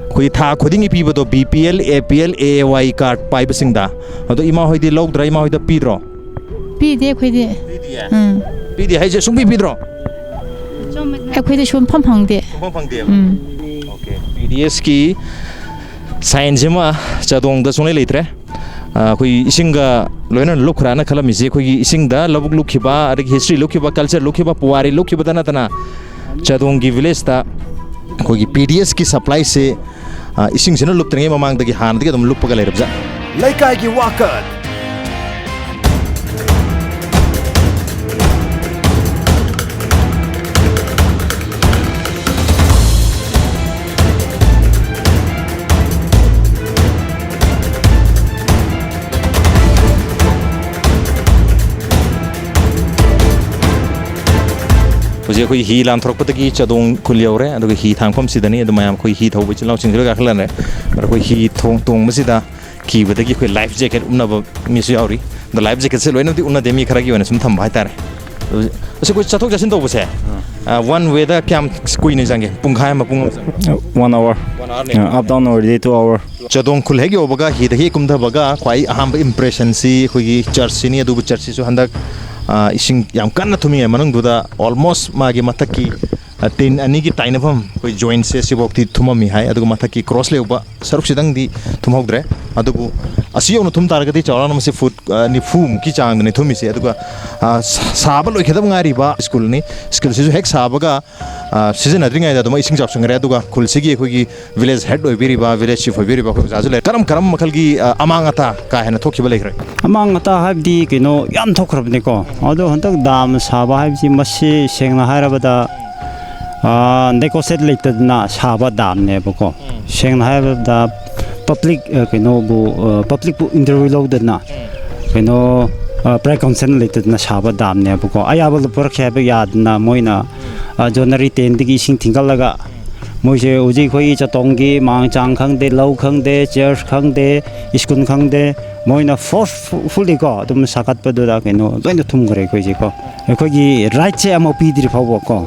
ꯑꯩꯈꯣꯏ ꯊꯥ ꯈꯨꯗꯤꯡꯒꯤ ꯄꯤꯕꯗꯣ, ꯕꯤ ꯄꯤ ꯑꯦꯜ, ꯑꯦ ꯄꯤ ꯑꯦꯜ, ꯑꯦ ꯑꯦ ꯋꯥꯏ card ꯄꯥꯏꯕꯁꯤꯡꯗ꯫ ꯑꯗꯣ ꯏꯃꯥ ꯍꯣꯏꯗꯤ ꯂꯧꯗ꯭ꯔꯥ? ꯏꯃꯥ ꯍꯣꯏꯗ ꯄꯤꯗ꯭ꯔꯣ? ꯄꯤꯗꯦ ꯑꯩꯈꯣꯏꯗꯤ꯫ ꯄꯤꯗꯤꯌꯦ? ꯎꯝ꯫ ꯄꯤꯗꯦ ꯍꯥꯏꯁꯦ ꯁꯨꯡꯄꯤ ꯄꯤꯗ꯭ꯔꯣ? ꯑꯩꯈꯣꯏꯗꯤ ꯁꯨꯡꯐꯪ ꯐꯪꯗꯦ꯫ ꯁꯨꯡꯐꯪ ꯐꯪꯗꯦꯕ? ꯎꯝ꯫ ꯑꯣꯀꯦ꯫ ꯄꯤ ꯗꯤ ꯑꯦꯁꯀꯤ ꯁꯥꯏꯟꯁꯤꯃ ꯆꯥꯗꯣꯡꯗ ꯁꯨꯡꯂꯩ ꯂꯩꯇ꯭ꯔꯦ꯫ ꯑ, ꯑꯩꯈꯣꯏ ꯏꯁꯤꯡꯒ ꯂꯣꯏꯅ ꯂꯨꯞꯈ꯭ꯔꯥꯅ ꯈꯜꯂꯝꯃꯤꯁꯤ ꯑꯩꯈꯣꯏꯒꯤ ꯏꯁꯤꯡꯗ ꯂꯧꯕꯨꯛ ꯂꯨꯞꯈꯤꯕ, ꯑꯗꯒꯤ ꯍꯤꯁꯇ꯭ꯔꯤ ꯂꯨꯞꯈꯤꯕ, ꯀꯜꯆꯔ ꯂꯨꯞꯈꯤꯕ, ꯄꯨꯋꯥꯔꯤ ꯂꯨꯞꯈꯤꯕꯗ ꯅꯠꯇꯅ ꯆꯥꯗꯣꯡꯒꯤ ꯚꯤꯂꯦꯖꯇ ꯑꯩꯈꯣꯏꯒꯤ ꯄꯤ ꯗꯤ ꯑꯦꯁꯀꯤ ꯁꯄ꯭ꯂꯥꯏꯁꯦ, ꯑ, ꯏꯁꯤꯡꯁꯤꯅ ꯂꯨꯞꯇ꯭ꯔꯤꯉꯩ ꯃꯃꯥꯡꯗꯒꯤ ꯍꯥꯟꯅꯗꯒꯤ ꯑꯗꯨꯝ ꯂꯨꯞꯄꯒ ꯂꯩꯔꯕꯖꯥꯠꯅꯤ꯫ ꯂꯩꯀꯥꯏꯒꯤ ꯋꯥꯀꯠ꯫ ꯍꯧꯖꯤꯛ ꯑꯩꯈꯣꯏ ꯍꯤ ꯂꯥꯟꯊꯣꯔꯛꯄꯗꯒꯤ ꯆꯥꯗꯣꯡ ꯈꯨꯜ ꯌꯧꯔꯦ, ꯑꯗꯨꯒ ꯍꯤ ꯊꯥꯡꯐꯝꯁꯤꯗꯅꯤ꯫ ꯑꯗꯨ ꯃꯌꯥꯝ ꯑꯩꯈꯣꯏ ꯍꯤ ꯊꯧꯕ ꯏꯆꯤꯜ ꯏꯅꯥꯎꯁꯤꯡꯁꯤꯒ ꯀꯥꯈꯠꯂꯛꯑꯦ꯫ ꯑꯗ ꯑꯩꯈꯣꯏ ꯍꯤ ꯊꯣꯡ-, ꯇꯣꯡꯕꯁꯤꯗ ꯀꯤꯕꯗꯒꯤ ꯑꯩꯈꯣꯏ ꯂꯥꯏꯐ ꯖꯦꯀꯦꯠ ꯎꯞꯅꯕ ꯃꯤꯁꯨ ꯌꯥꯎꯔꯤ꯫ ꯑꯗꯣ ꯂꯥꯏꯐ ꯖꯦꯀꯦꯠꯁꯦ ꯂꯣꯏꯅꯃꯛꯇꯤ ꯎꯞꯅꯗꯦ, ꯃꯤ ꯈꯔꯒꯤ ꯑꯣꯏꯅ ꯁꯨꯝ ꯊꯝꯕ ꯍꯥꯏꯇꯥꯔꯦ꯫ ꯑꯗꯨ ꯑꯁꯤ ꯑꯩꯈꯣꯏ ꯆꯠꯊꯣꯛ ꯆꯠꯁꯤꯟ ꯇꯧꯕꯁꯦ, ꯑꯥ, ꯋꯥꯟ ꯋꯦꯗ ꯀꯌꯥꯝ ꯀꯨꯏꯅ ꯆꯪꯒꯦ? ꯄꯨꯡꯈꯥꯏ ꯑꯃ, ꯄꯨꯡ ꯑꯃ ꯆꯪꯕ꯭ꯔꯥ? One hour. One hour ꯅꯦ? ꯑꯥ, up down ꯑꯣꯏꯔꯗꯤ two hour꯫ ꯆꯥꯗꯣꯡ ꯈꯨꯜ ꯍꯦꯛ ꯌꯧꯕꯒ, ꯍꯤꯗ ꯍꯦꯛ ꯀꯨꯝꯊꯕꯒ ꯈ꯭ꯋꯥꯏ ꯑꯍꯥꯟꯕ ꯏꯝꯄ꯭ꯔꯦꯁꯟꯁꯤ ꯑꯩꯈꯣꯏꯒꯤ ꯆꯔꯆꯁꯤꯅꯤ꯫ ꯑꯗꯨꯕꯨ ꯆꯔꯆꯁꯤꯁꯨ ꯍꯟꯗꯛ, ꯑꯥ, ꯏꯁꯤꯡ ꯌꯥꯝ ꯀꯟꯅ ꯊꯨꯝꯃꯤꯉꯩ ꯃꯅꯨꯡꯗꯨꯗ almost ꯃꯥꯒꯤ ꯃꯊꯛꯀꯤ, ꯑꯥ, ꯇꯤꯟ ꯑꯅꯤꯒꯤ ꯇꯥꯏꯅꯐꯝ, ꯑꯩꯈꯣꯏ ꯖꯣꯏꯟꯠꯁꯦ ꯁꯤꯐꯥꯎꯗꯤ ꯊꯨꯝꯃꯝꯃꯤ ꯍꯥꯏ꯫ ꯑꯗꯨꯒ ꯃꯊꯛꯀꯤ ꯀ꯭ꯔꯣꯁ ꯂꯩꯍꯧꯕ ꯁꯔꯨꯛꯁꯤꯗꯪꯗꯤ ꯊꯨꯝꯍꯧꯗ꯭ꯔꯦ꯫ ꯑꯗꯨꯕꯨ ꯑꯁꯤ ꯌꯧꯅ ꯊꯨꯝ ꯇꯥꯔꯒꯗꯤ ꯆꯥꯎꯔꯥꯛꯅ ꯃꯁꯤ ꯐꯨꯠ, ꯑꯥ, ꯅꯤꯐꯨꯃꯨꯛꯀꯤ ꯆꯥꯡꯗꯅꯤ ꯊꯨꯝꯃꯤꯁꯦ꯫ ꯑꯗꯨꯒ, ꯑꯥ, ꯁꯥ-, ꯁꯥꯕ ꯂꯣꯏꯈꯤꯗꯕ ꯉꯥꯏꯔꯤꯕ ꯁ꯭ꯀꯨꯜꯅꯤ꯫ ꯁ꯭ꯀꯨꯜꯁꯤꯁꯨ ꯍꯦꯛ ꯁꯥꯕꯒ, ꯑꯥ, ꯁꯤꯖꯤꯟꯅꯗ꯭ꯔꯤꯉꯩꯗ ꯑꯗꯨꯃꯛ ꯏꯁꯤꯡ ꯆꯥꯎꯁꯤꯟꯈ꯭ꯔꯦ꯫ ꯑꯗꯨꯒ ꯈꯨꯜꯁꯤꯒꯤ ꯑꯩꯈꯣꯏꯒꯤ ꯚꯤꯂꯦꯖ ꯍꯦꯗ ꯑꯣꯏꯕꯤꯔꯤꯕ, ꯚꯤꯂꯦꯖ ꯆꯤꯐ ꯑꯣꯏꯕꯤꯔꯤꯕ ꯑꯩꯈꯣꯏ ꯑꯣꯖꯥꯁꯨ ꯂꯩꯔꯦ꯫ ꯀꯔꯝ ꯀꯔꯝꯕ ꯃꯈꯜꯒꯤ, ꯑꯥ, ꯑꯃꯥꯡ ꯑꯇꯥ ꯀꯥ ꯍꯦꯟꯅ ꯊꯣꯛꯈꯤꯕ ꯂꯩꯈ꯭ꯔꯦ? ꯑꯃꯥꯡ ꯑꯇꯥ ꯍꯥꯏꯕꯗꯤ ꯀꯩꯅꯣ ꯌꯥꯝ ꯊꯣꯛꯈ꯭ꯔꯕꯅꯤꯀꯣ꯫ ꯑꯗꯣ ꯍꯟꯗꯛ ꯗꯥꯝ ꯁꯥꯕ ꯍꯥꯏꯕꯁꯤ ꯃꯁꯤ ꯁꯦꯡꯅ ꯍꯥꯏꯔꯕꯗ, ꯑꯥ, ꯅꯦꯒꯣꯁꯤꯌꯦꯠ ꯂꯩꯇꯗꯅ ꯁꯥꯕ ꯗꯥꯝꯅꯦꯕꯀꯣ꯫ ꯁꯦꯡꯅ ꯍꯥꯏꯔꯕꯗ ꯄꯕ꯭ꯂꯤꯛ, ꯑ, ꯀꯩꯅꯣꯕꯨ, ꯑ, ꯄꯕ꯭ꯂꯤꯛꯄꯨ ꯏꯟꯇꯔꯚ꯭ꯌꯨ ꯂꯧꯗꯅ, ꯀꯩꯅꯣ, ꯑ, ꯄ꯭ꯔꯤꯌꯔ ꯀꯥꯎꯟꯁꯤꯜ ꯂꯩꯇꯗꯅ ꯁꯥꯕ ꯗꯥꯝꯅꯦꯕꯀꯣ꯫ ꯑꯌꯥꯕ ꯂꯧꯊꯣꯔꯛꯀꯦ ꯍꯥꯏꯕ ꯌꯥꯗꯅ ꯃꯣꯏꯅ, ꯑ, ꯖꯣꯅꯔꯤ ꯇꯦꯟꯗꯒꯤ ꯏꯁꯤꯡ ꯊꯤꯡꯒꯠꯂꯒ ꯃꯣꯏꯁꯦ ꯍꯧꯖꯤꯛ ꯑꯩꯈꯣꯏꯒꯤ ꯆꯥꯇꯣꯡꯒꯤ ꯃꯥꯡꯆꯥꯡ ꯈꯪꯗꯦ, ꯂꯧ ꯈꯪꯗꯦ, ꯆꯔꯆ ꯈꯪꯗꯦ, ꯁ꯭ꯀꯨꯜ ꯈꯪꯗꯦ, ꯃꯣꯏꯅ ꯐꯣꯔꯁꯐꯨꯜꯂꯤꯀꯣ ꯑꯗꯨꯝ ꯁꯥꯒꯠꯄꯗꯨꯗ ꯀꯩꯅꯣ ꯂꯣꯏꯅ ꯊꯨꯝꯈ꯭ꯔꯦ ꯑꯩꯈꯣꯏꯁꯦꯀꯣ꯫ ꯑꯩꯈꯣꯏꯒꯤ ꯔꯥꯏꯠꯁꯦ ꯑꯃꯐꯥꯎ ꯄꯤꯗ꯭ꯔꯤ ꯐꯥꯎꯕꯀꯣ꯫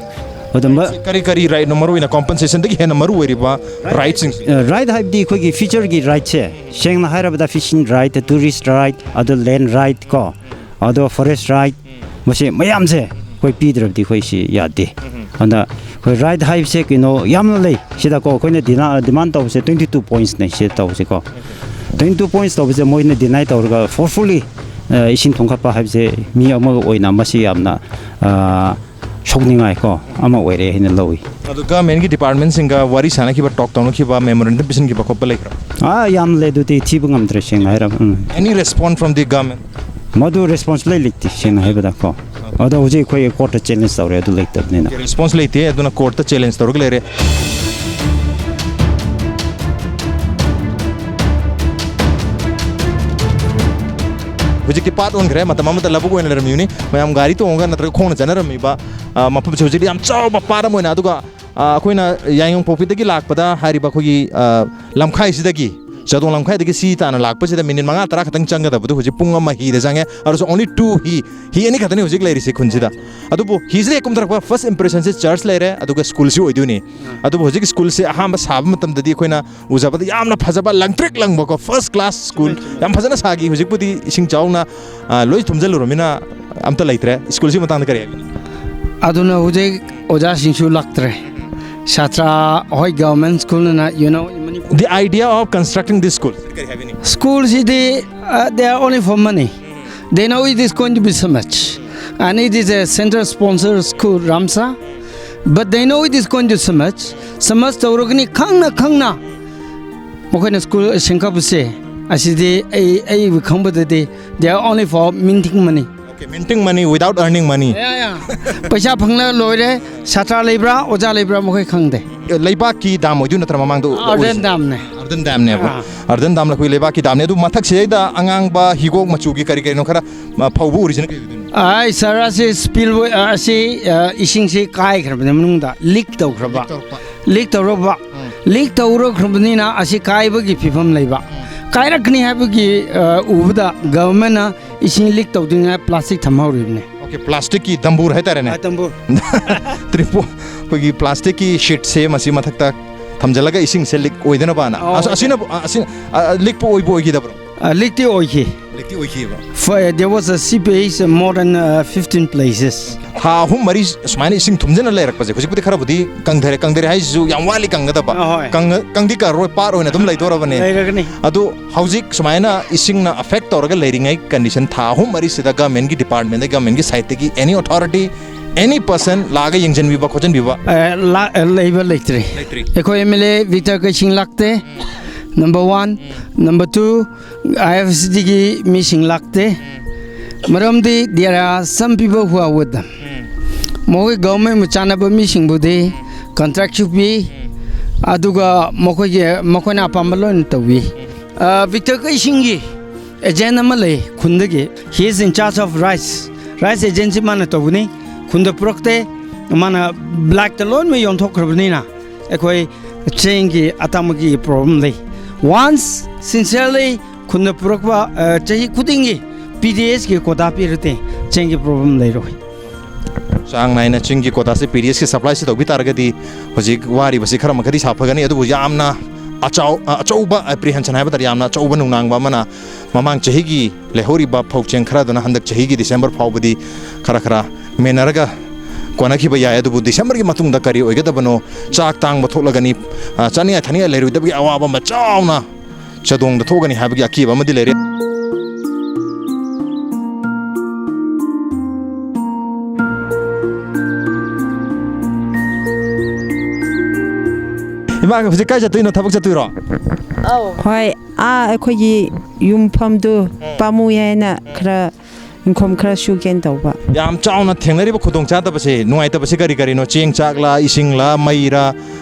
ꯑꯗꯨꯝꯕ ꯀꯔꯤ ꯀꯔꯤ ꯔꯥꯏꯠꯅꯣ ꯃꯔꯨ ꯑꯣꯏꯅ ꯀꯣꯝꯄꯦꯟꯁꯦꯁꯟꯗꯒꯤ ꯍꯦꯟꯅ ꯃꯔꯨ ꯑꯣꯏꯔꯤꯕ ꯔꯥꯏꯠꯁꯤꯡ? ꯑ, ꯔꯥꯏꯠ ꯍꯥꯏꯕꯗꯤ ꯑꯩꯈꯣꯏꯒꯤ ꯐ꯭ꯌꯨꯆꯔꯒꯤ ꯔꯥꯏꯠꯁꯦ, ꯁꯦꯡꯅ ꯍꯥꯏꯔꯕꯗ ꯐꯤꯁꯤꯡ ꯔꯥꯏꯠ, ꯇꯨꯔꯤꯁ ꯔꯥꯏꯠ, ꯑꯗꯣ ꯂꯦꯟ ꯔꯥꯏꯠ ꯀꯣ, ꯑꯗꯣ ꯐꯣꯔꯦꯁ ꯔꯥꯏꯠ, ꯃꯁꯤ ꯃꯌꯥꯝꯁꯦ ꯑꯩꯈꯣꯏ ꯄꯤꯗ꯭ꯔꯕꯗꯤ ꯑꯩꯈꯣꯏ ꯁꯤ ꯌꯥꯗꯦ꯫ ꯑꯗ ꯑꯩꯈꯣꯏ ꯔꯥꯏꯠ ꯍꯥꯏꯕꯁꯦ ꯀꯩꯅꯣ ꯌꯥꯝꯅ ꯂꯩ ꯁꯤꯗꯀꯣ꯫ ꯑꯩꯈꯣꯏꯅ ꯗꯤꯅꯥ-, ꯗꯤꯃꯥꯟ ꯇꯧꯕꯁꯦ twenty two pointsꯅꯦ ꯁꯤꯗ ꯇꯧꯕꯁꯦꯀꯣ꯫ Twenty two points ꯇꯧꯕꯁꯦ ꯃꯣꯏꯅ deny ꯇꯧꯔꯒ forcefully ꯑ, ꯏꯁꯤꯡ ꯊꯨꯝꯒꯠꯄ ꯍꯥꯏꯕꯁꯦ ꯃꯤ ꯑꯃꯒ ꯑꯣꯏꯅ ꯃꯁꯤ ꯌꯥꯝꯅ, ꯑ, ꯁꯣꯛꯅꯤꯡꯉꯥꯏ ꯀꯣ ꯑꯃ ꯑꯣꯏꯔꯦ ꯍꯥꯏꯅ ꯂꯧꯏ꯫ ꯑꯗꯨ ꯒꯚꯔꯟꯃꯦꯟꯒꯤ ꯗꯤꯄꯥꯔꯠꯃꯦꯟꯁꯤꯡꯒ ꯋꯥꯔꯤ ꯁꯥꯟꯅꯈꯤꯕ, ꯇꯣꯛ ꯇꯧꯅꯈꯤꯕ, ꯃꯦꯃꯣꯔꯦꯟꯗꯝ ꯄꯤꯁꯤꯟꯈꯤꯕ ꯈꯣꯠꯄ ꯂꯩꯕ꯭ꯔꯥ? ꯑꯥ, ꯌꯥꯝ ꯂꯩ, ꯑꯗꯨꯗꯤ ꯊꯤꯕ ꯉꯝꯗ꯭ꯔꯦ, ꯁꯦꯡꯅ ꯍꯥꯏꯔꯕ꯫ ꯎꯝ꯫ Any response from the government? ꯃꯗꯨ ꯔꯦꯁꯄꯣꯟꯁ ꯂꯩ ꯂꯩꯇꯦ, ꯁꯦꯡꯅ ꯍꯥꯏꯕꯗ ꯀꯣ꯫ ꯑꯗꯣ ꯍꯧꯖꯤꯛ ꯑꯩꯈꯣꯏ ꯀꯣꯔꯠꯇ ꯆꯦꯂꯦꯟꯖ ꯇꯧꯔꯦ, ꯑꯗꯨ ꯂꯩꯇꯕꯅꯤꯅ꯫ ꯔꯦꯁꯄꯣꯟꯁ ꯂꯩꯇꯦ, ꯑꯗꯨꯅ ꯀꯣꯔꯠꯇ ꯆꯦꯂꯦꯟꯖ ꯇꯧꯔꯒ ꯂꯩꯔꯦ꯫ ꯍꯧꯖꯤꯛꯇꯤ ꯄꯥꯠ ꯑꯣꯟꯈ꯭ꯔꯦ, ꯃꯇꯝ ꯑꯃꯗ ꯂꯧꯕꯨꯛ ꯑꯣꯏꯅ ꯂꯩꯔꯝꯃꯤꯕꯅꯤ꯫ ꯃꯌꯥꯝ ꯒꯥꯔꯤ ꯇꯣꯡꯉꯒ ꯅꯠꯇ꯭ꯔꯒ ꯈꯣꯡꯅ ꯆꯠꯅꯔꯝꯃꯤꯕ, ꯑ, ꯃꯐꯝꯁꯦ ꯍꯧꯖꯤꯛꯇꯤ ꯌꯥꯝ ꯆꯥꯎꯕ ꯄꯥꯠ ꯑꯃ ꯑꯣꯏꯅ, ꯑꯗꯨꯒ, ꯑ, ꯑꯩꯈꯣꯏꯅ ꯌꯥꯏꯉꯪꯄꯣꯛꯄꯤꯗꯒꯤ ꯂꯥꯛꯄꯗ ꯍꯥꯏꯔꯤꯕ ꯑꯩꯈꯣꯏꯒꯤ, ꯑ, ꯂꯝꯈꯥꯏꯁꯤꯗꯒꯤ, ꯆꯥꯗꯣꯡ ꯂꯝꯈꯥꯏꯗꯒꯤ ꯁꯤ ꯇꯥꯟꯅ ꯂꯥꯛꯄꯁꯤꯗ ꯃꯤꯅꯤꯠ ꯃꯉꯥ ꯇꯔꯥ ꯈꯛꯇꯪ ꯆꯪꯒꯗꯕꯗꯨ ꯍꯧꯖꯤꯛ ꯄꯨꯡ ꯑꯃ ꯍꯤꯗ ꯆꯪꯉꯦ꯫ ꯑꯗꯨꯁꯨ only two ꯍꯤ, ꯍꯤ ꯑꯅꯤ ꯈꯛꯇꯅꯤ ꯍꯧꯖꯤꯛ ꯂꯩꯔꯤꯁꯦ ꯈꯨꯟꯁꯤꯗ꯫ ꯑꯗꯨꯕꯨ ꯍꯤꯁꯤꯗ ꯍꯦꯛ ꯀꯨꯝꯊꯔꯛꯄ ꯐꯥꯔꯁ ꯏꯝꯄ꯭ꯔꯦꯁꯟꯁꯦ ꯆꯔꯆ ꯂꯩꯔꯦ, ꯑꯗꯨꯒ ꯁ꯭ꯀꯨꯜꯁꯤ ꯑꯣꯏꯗꯣꯏꯅꯤ꯫ ꯑꯗꯨꯕꯨ ꯍꯧꯖꯤꯛ ꯁ꯭ꯀꯨꯜꯁꯦ ꯑꯍꯥꯟꯕ ꯁꯥꯕ ꯃꯇꯝꯗꯗꯤ ꯑꯩꯈꯣꯏꯅ ꯎꯖꯕꯗ ꯌꯥꯝꯅ ꯐꯖꯕ, ꯂꯪꯇ꯭ꯔꯤꯛ ꯂꯪꯕꯀꯣ, ꯐꯥꯔꯁ ꯀ꯭ꯂꯥꯁ ꯁ꯭ꯀꯨꯜ, ꯌꯥꯝ ꯐꯖꯅ ꯁꯥꯈꯤ꯫ ꯍꯧꯖꯤꯛꯄꯨꯗꯤ ꯏꯁꯤꯡ ꯆꯥꯎꯅ, ꯑ, ꯂꯣꯏ ꯊꯨꯝꯖꯤꯜꯂꯨꯔꯃꯤꯅ ꯑꯝꯇ ꯂꯩꯇ꯭ꯔꯦ꯫ ꯁ꯭ꯀꯨꯜꯁꯤ ꯃꯇꯥꯡꯗ ꯀꯔꯤ ꯍꯥꯏꯕꯤꯅꯤꯡꯉꯤ? ꯑꯗꯨꯅ ꯍꯧꯖꯤꯛ ꯑꯣꯖꯥꯁꯤꯡꯁꯨ ꯂꯥꯛꯇ꯭ꯔꯦ꯫ ꯁꯥꯇ꯭ꯔ, ꯍꯣꯏ, government ꯁ꯭ꯀꯨꯜꯅ, you know, in Manipur. The idea of constructing this school. ꯀꯔꯤ ꯍꯥꯏꯕꯤꯅꯤꯡꯉꯤ? ꯁ꯭ꯀꯨꯜꯁꯤꯗꯤ, uh, they are only for money. They know it is going to be so much. And it is a central sponsor school, ꯔꯥꯝꯁꯥ. But they know it is going to so much. So much ꯇꯧꯔꯒꯅꯤ ꯈꯪꯅ ꯈꯪꯅ ꯃꯈꯣꯏꯅ school ꯁꯦꯝꯒꯠꯄꯁꯦ꯫ ꯑꯁꯤꯗꯤ ꯑꯩ, ꯑꯩ ꯈꯪꯕꯗꯗꯤ they are only for minting money. Okay, minting money without earning money. ꯌꯥ, ꯌꯥ꯫ ꯄꯩꯁꯥ ꯐꯪꯂ ꯂꯣꯏꯔꯦ꯫ ꯁꯥꯇ꯭ꯔ ꯂꯩꯕ꯭ꯔꯥ, ꯑꯣꯖꯥ ꯂꯩꯕ꯭ꯔꯥ, ꯃꯈꯣꯏ ꯈꯪꯗꯦ꯫ ꯂꯩꯕꯥꯛꯀꯤ ꯗꯥꯝ ꯑꯣꯏꯗꯣꯏ ꯅꯠꯇ꯭ꯔꯥ ꯃꯃꯥꯡꯗ ꯑꯣꯏꯔꯤꯁꯦ? ꯑꯥꯔꯗꯦꯟ ꯗꯥꯝꯅꯦ꯫ ꯑꯥꯔꯗꯦꯟ ꯗꯥꯝꯅꯦꯕ꯫ ꯑꯥ꯫ ꯑꯥꯔꯗꯦꯟ ꯗꯥꯝ ꯑꯩꯈꯣꯏ ꯂꯩꯕꯥꯛꯀꯤ ꯗꯥꯝꯅꯦ꯫ ꯑꯗꯨ ꯃꯊꯛꯁꯤꯗꯩꯗ ꯑꯉꯥꯡꯕ ꯍꯤꯒꯣꯛ ꯃꯆꯨꯒꯤ ꯀꯔꯤ ꯀꯔꯤꯅꯣ ꯈꯔ, ꯑ, ꯐꯧꯕ ꯎꯔꯤꯁꯤꯅ ꯀꯔꯤ ꯑꯣꯏꯗꯣꯏꯅꯣ? ꯑꯥꯏ, ꯁꯥꯔ, ꯑꯁꯤ ꯁ꯭ꯄꯤꯜ ꯋꯦ-, ꯑ, ꯑꯁꯤ, ꯑ, ꯏꯁꯤꯡꯁꯤ ꯀꯥꯏꯈ꯭ꯔꯕꯅꯤ ꯃꯅꯨꯡꯗ, ꯂꯤꯛ ꯇꯧꯈ꯭ꯔꯕ꯫ ꯂꯤꯛ ꯇꯧꯔꯛꯄ꯫ ꯂꯤꯛ ꯇꯧꯔꯕ꯫ ꯎꯝ꯫ ꯂꯤꯛ ꯇꯧꯔꯛꯈ꯭ꯔꯕꯅꯤꯅ ꯑꯁꯤ ꯀꯥꯏꯕꯒꯤ ꯐꯤꯕꯝ ꯂꯩꯕ꯫ ꯎꯝ꯫ ꯀꯥꯏꯔꯛꯀꯅꯤ ꯍꯥꯏꯕꯒꯤ, ꯑ, ꯎꯕꯗ ꯒꯚꯔꯟꯃꯦꯟꯅ ꯏꯁꯤꯡ ꯂꯤꯛ ꯇꯧꯗ꯭ꯔꯤꯉꯩ ꯄ꯭ꯂꯥꯁꯇꯤꯛ ꯊꯝꯍꯧꯔꯤꯕꯅꯤ꯫ Okay, ꯄ꯭ꯂꯥꯁꯇꯤꯛꯀꯤ ꯗꯝꯕꯨꯔ ꯍꯥꯏꯇꯥꯔꯦꯅꯦ꯫ ꯑꯥ, ꯗꯝꯕꯨꯔ꯫ ꯇ꯭ꯔꯤꯄꯣ-, ꯑꯩꯈꯣꯏꯒꯤ ꯄ꯭ꯂꯥꯁꯇꯤꯛꯀꯤ ꯁꯤꯠꯁꯦ ꯃꯁꯤ ꯃꯊꯛꯇ ꯊꯝꯖꯤꯜꯂꯒ ꯏꯁꯤꯡꯁꯦ ꯂꯤꯛ ꯑꯣꯏꯗꯅꯕꯅ꯫ ꯑꯧ, ꯑꯁ-, ꯑꯣꯏꯗꯅꯕ꯫ ꯑꯁꯤꯅ, ꯑ, ꯑꯁꯤ-, ꯑ, ꯂꯤꯛꯄ ꯑꯣꯏꯕ ꯑꯣꯏꯈꯤꯗꯕ꯭ꯔꯣ? ꯑ, ꯂꯤꯛꯇꯤ ꯑꯣꯏꯈꯤ꯫ ꯂꯩꯇꯤ ꯑꯣꯏꯈꯤꯑꯕ꯫ Fire, there was a seepage in more than uh, fifteen places. ꯊꯥ ꯑꯍꯨꯝ ꯃꯔꯤ ꯁꯨꯃꯥꯏꯅ ꯏꯁꯤꯡ ꯊꯨꯝꯖꯤꯟꯅ ꯂꯩꯔꯛꯄꯁꯦ, ꯍꯧꯖꯤꯛꯄꯨꯗꯤ ꯈꯔꯕꯨꯗꯤ ꯀꯪꯊꯔꯦ꯫ ꯀꯪꯊꯔꯦ ꯍꯥꯏꯁꯤꯁꯨ ꯌꯥꯝ ꯋꯥꯠꯂꯤ ꯀꯪꯒꯗꯕ꯫ ꯑꯍꯣꯏ꯫ ꯀꯪꯉ- ꯀꯪꯗꯤ ꯀꯪꯉꯔꯣꯏ, ꯄꯥꯠ ꯑꯣꯏꯅ ꯑꯗꯨꯝ ꯂꯩꯗꯣꯔꯕꯅꯦ꯫ ꯂꯩꯔꯒꯅꯤ꯫ ꯑꯗꯨ ꯍꯧꯖꯤꯛ ꯁꯨꯃꯥꯏꯅ ꯏꯁꯤꯡꯅ affect ꯇꯧꯔꯒ ꯂꯩꯔꯤꯉꯩ condition, ꯊꯥ ꯑꯍꯨꯝ ꯃꯔꯤꯁꯤꯗ government ꯀꯤ department ꯇꯒꯤ, government ꯀꯤ side ꯇꯒꯤ any authority, any person ꯂꯥꯛꯑꯒ ꯌꯦꯡꯁꯤꯟꯕꯤꯕ ꯈꯣꯠꯆꯤꯟꯕꯤꯕ? ꯑꯦ, ꯂꯥ- ꯑꯦ, ꯂꯩꯕ ꯂꯩꯇ꯭ꯔꯤ꯫ ꯂꯩꯇ꯭ꯔꯤ꯫ ꯑꯩꯈꯣꯏ M L A ꯕꯤꯛꯇꯔ ꯀꯩꯁꯤꯡ ꯂꯥꯛꯇꯦ꯫ Number one. Number two, I F C D ꯒꯤ ꯃꯤꯁꯤꯡ ꯂꯥꯛꯇꯦ꯫ ꯃꯔꯝꯗꯤ there are some people who are with them. ꯃꯈꯣꯏ ꯒꯚꯔꯟꯃꯦꯟꯕꯨ ꯆꯥꯟꯅꯕ ꯃꯤꯁꯤꯡꯕꯨꯗꯤ ꯀꯟꯇ꯭ꯔꯦꯛꯁꯨ ꯄꯤ, ꯑꯗꯨꯒ ꯃꯈꯣꯏꯒꯤ, ꯃꯈꯣꯏꯅ ꯑꯄꯥꯝꯕ ꯂꯣꯏꯅ ꯇꯧꯏ꯫ ꯑ, ꯕꯤꯛꯇꯔ ꯀꯩꯁꯤꯡꯒꯤ ꯑꯦꯖꯦꯟ ꯑꯃ ꯂꯩ ꯈꯨꯟꯗꯒꯤ, he is in charge of rice, rice agency ꯃꯥꯅ ꯇꯧꯕꯅꯤ꯫ ꯈꯨꯟꯗ ꯄꯨꯔꯛꯇꯦ, ꯃꯥꯅ ꯕ꯭ꯂꯦꯛꯇ ꯂꯣꯏꯅꯃꯛ ꯌꯣꯟꯊꯣꯛꯈ꯭ꯔꯕꯅꯤꯅ ꯑꯩꯈꯣꯏ ꯆꯦꯡꯒꯤ ꯑꯇꯥꯡꯕꯒꯤ ꯄ꯭ꯔꯣꯕ꯭ꯂꯦꯝ ꯂꯩ꯫ Once sincerely ꯈꯨꯟꯗ ꯄꯨꯔꯛꯄ, ꯑ, ꯆꯍꯤ ꯈꯨꯗꯤꯡꯒꯤ P D S ꯀꯤ ꯀꯣꯇꯥ ꯄꯤꯔꯗꯤ ꯆꯦꯡꯒꯤ ꯄ꯭ꯔꯣꯕ꯭ꯂꯦꯝ ꯂꯩꯔꯣꯏ꯫ ꯆꯥꯡ ꯅꯥꯏꯅ ꯆꯤꯡꯒꯤ ꯀꯣꯇꯥꯁꯦ P D S ꯀꯤ supply ꯁꯦ ꯇꯧꯕꯤ ꯇꯥꯔꯒꯗꯤ ꯍꯧꯖꯤꯛ ꯋꯥꯔꯤꯕꯁꯤ ꯈꯔ ꯃꯈꯩꯗꯤ ꯁꯥꯐꯒꯅꯤ꯫ ꯑꯗꯨꯕꯨ ꯌꯥꯝꯅ ꯑꯆꯥꯎ-, ꯑ, ꯑꯆꯧꯕ apprehension ꯍꯥꯏꯕ ꯇꯥꯔꯦ, ꯌꯥꯝꯅ ꯑꯆꯧꯕ ꯅꯨꯡꯅꯥꯡꯕ ꯑꯃꯅ ꯃꯃꯥꯡ ꯆꯍꯤꯒꯤ ꯂꯩꯍꯧꯔꯤꯕ ꯐꯧ ꯆꯦꯡ ꯈꯔꯗꯨꯅ ꯍꯟꯗꯛ ꯆꯍꯤꯒꯤ December ꯐꯥꯎꯕꯗꯤ ꯈꯔ ꯈꯔ ꯃꯦꯟꯅꯔꯒ ꯀꯣꯟꯅꯈꯤꯕ ꯌꯥꯏ꯫ ꯑꯗꯨꯕꯨ December ꯒꯤ ꯃꯇꯨꯡꯗ ꯀꯔꯤ ꯑꯣꯏꯒꯗꯕꯅꯣ? ꯆꯥꯛ ꯇꯥꯡꯕ ꯊꯣꯛꯂꯒꯅꯤ, ꯑ, ꯆꯥꯅꯤꯡꯉꯥꯏ ꯊꯛꯅꯤꯡꯉꯥꯏ ꯂꯩꯔꯣꯏꯗꯕꯒꯤ ꯑꯋꯥꯕ ꯑꯃ ꯆꯥꯎꯅ ꯆꯥꯗꯣꯡꯗ ꯊꯣꯛꯀꯅꯤ ꯍꯥꯏꯕꯒꯤ ꯑꯀꯤꯕ ꯑꯃꯗꯤ ꯂꯩꯔꯦ꯫ ꯏꯃꯥ, ꯍꯧꯖꯤꯛ ꯀꯥꯏ ꯆꯠꯇꯣꯏꯅꯣ? ꯊꯕꯛ ꯆꯠꯇꯣꯏꯔꯣ? ꯑꯧ꯫ ꯍꯣꯏ, ꯑꯥ, ꯑꯩꯈꯣꯏꯒꯤ ꯌꯨꯝꯐꯝꯗꯨ ꯄꯥꯝꯃꯨꯏ ꯍꯥꯏꯅ ꯈꯔ ꯏꯪꯈꯣꯝ ꯈꯔ ꯁꯨꯒꯦꯅ ꯇꯧꯕ꯫ ꯌꯥꯝ ꯆꯥꯎꯅ ꯊꯦꯡꯅꯔꯤꯕ ꯈꯨꯗꯣꯡꯆꯥꯗꯕꯁꯦ, ꯅꯨꯡꯉꯥꯏꯇꯕꯁꯦ ꯀꯔꯤ ꯀꯔꯤꯅꯣ? ꯆꯦꯡ ꯆꯥꯛꯂ, ꯏꯁꯤꯡꯂ, ꯃꯩꯔ,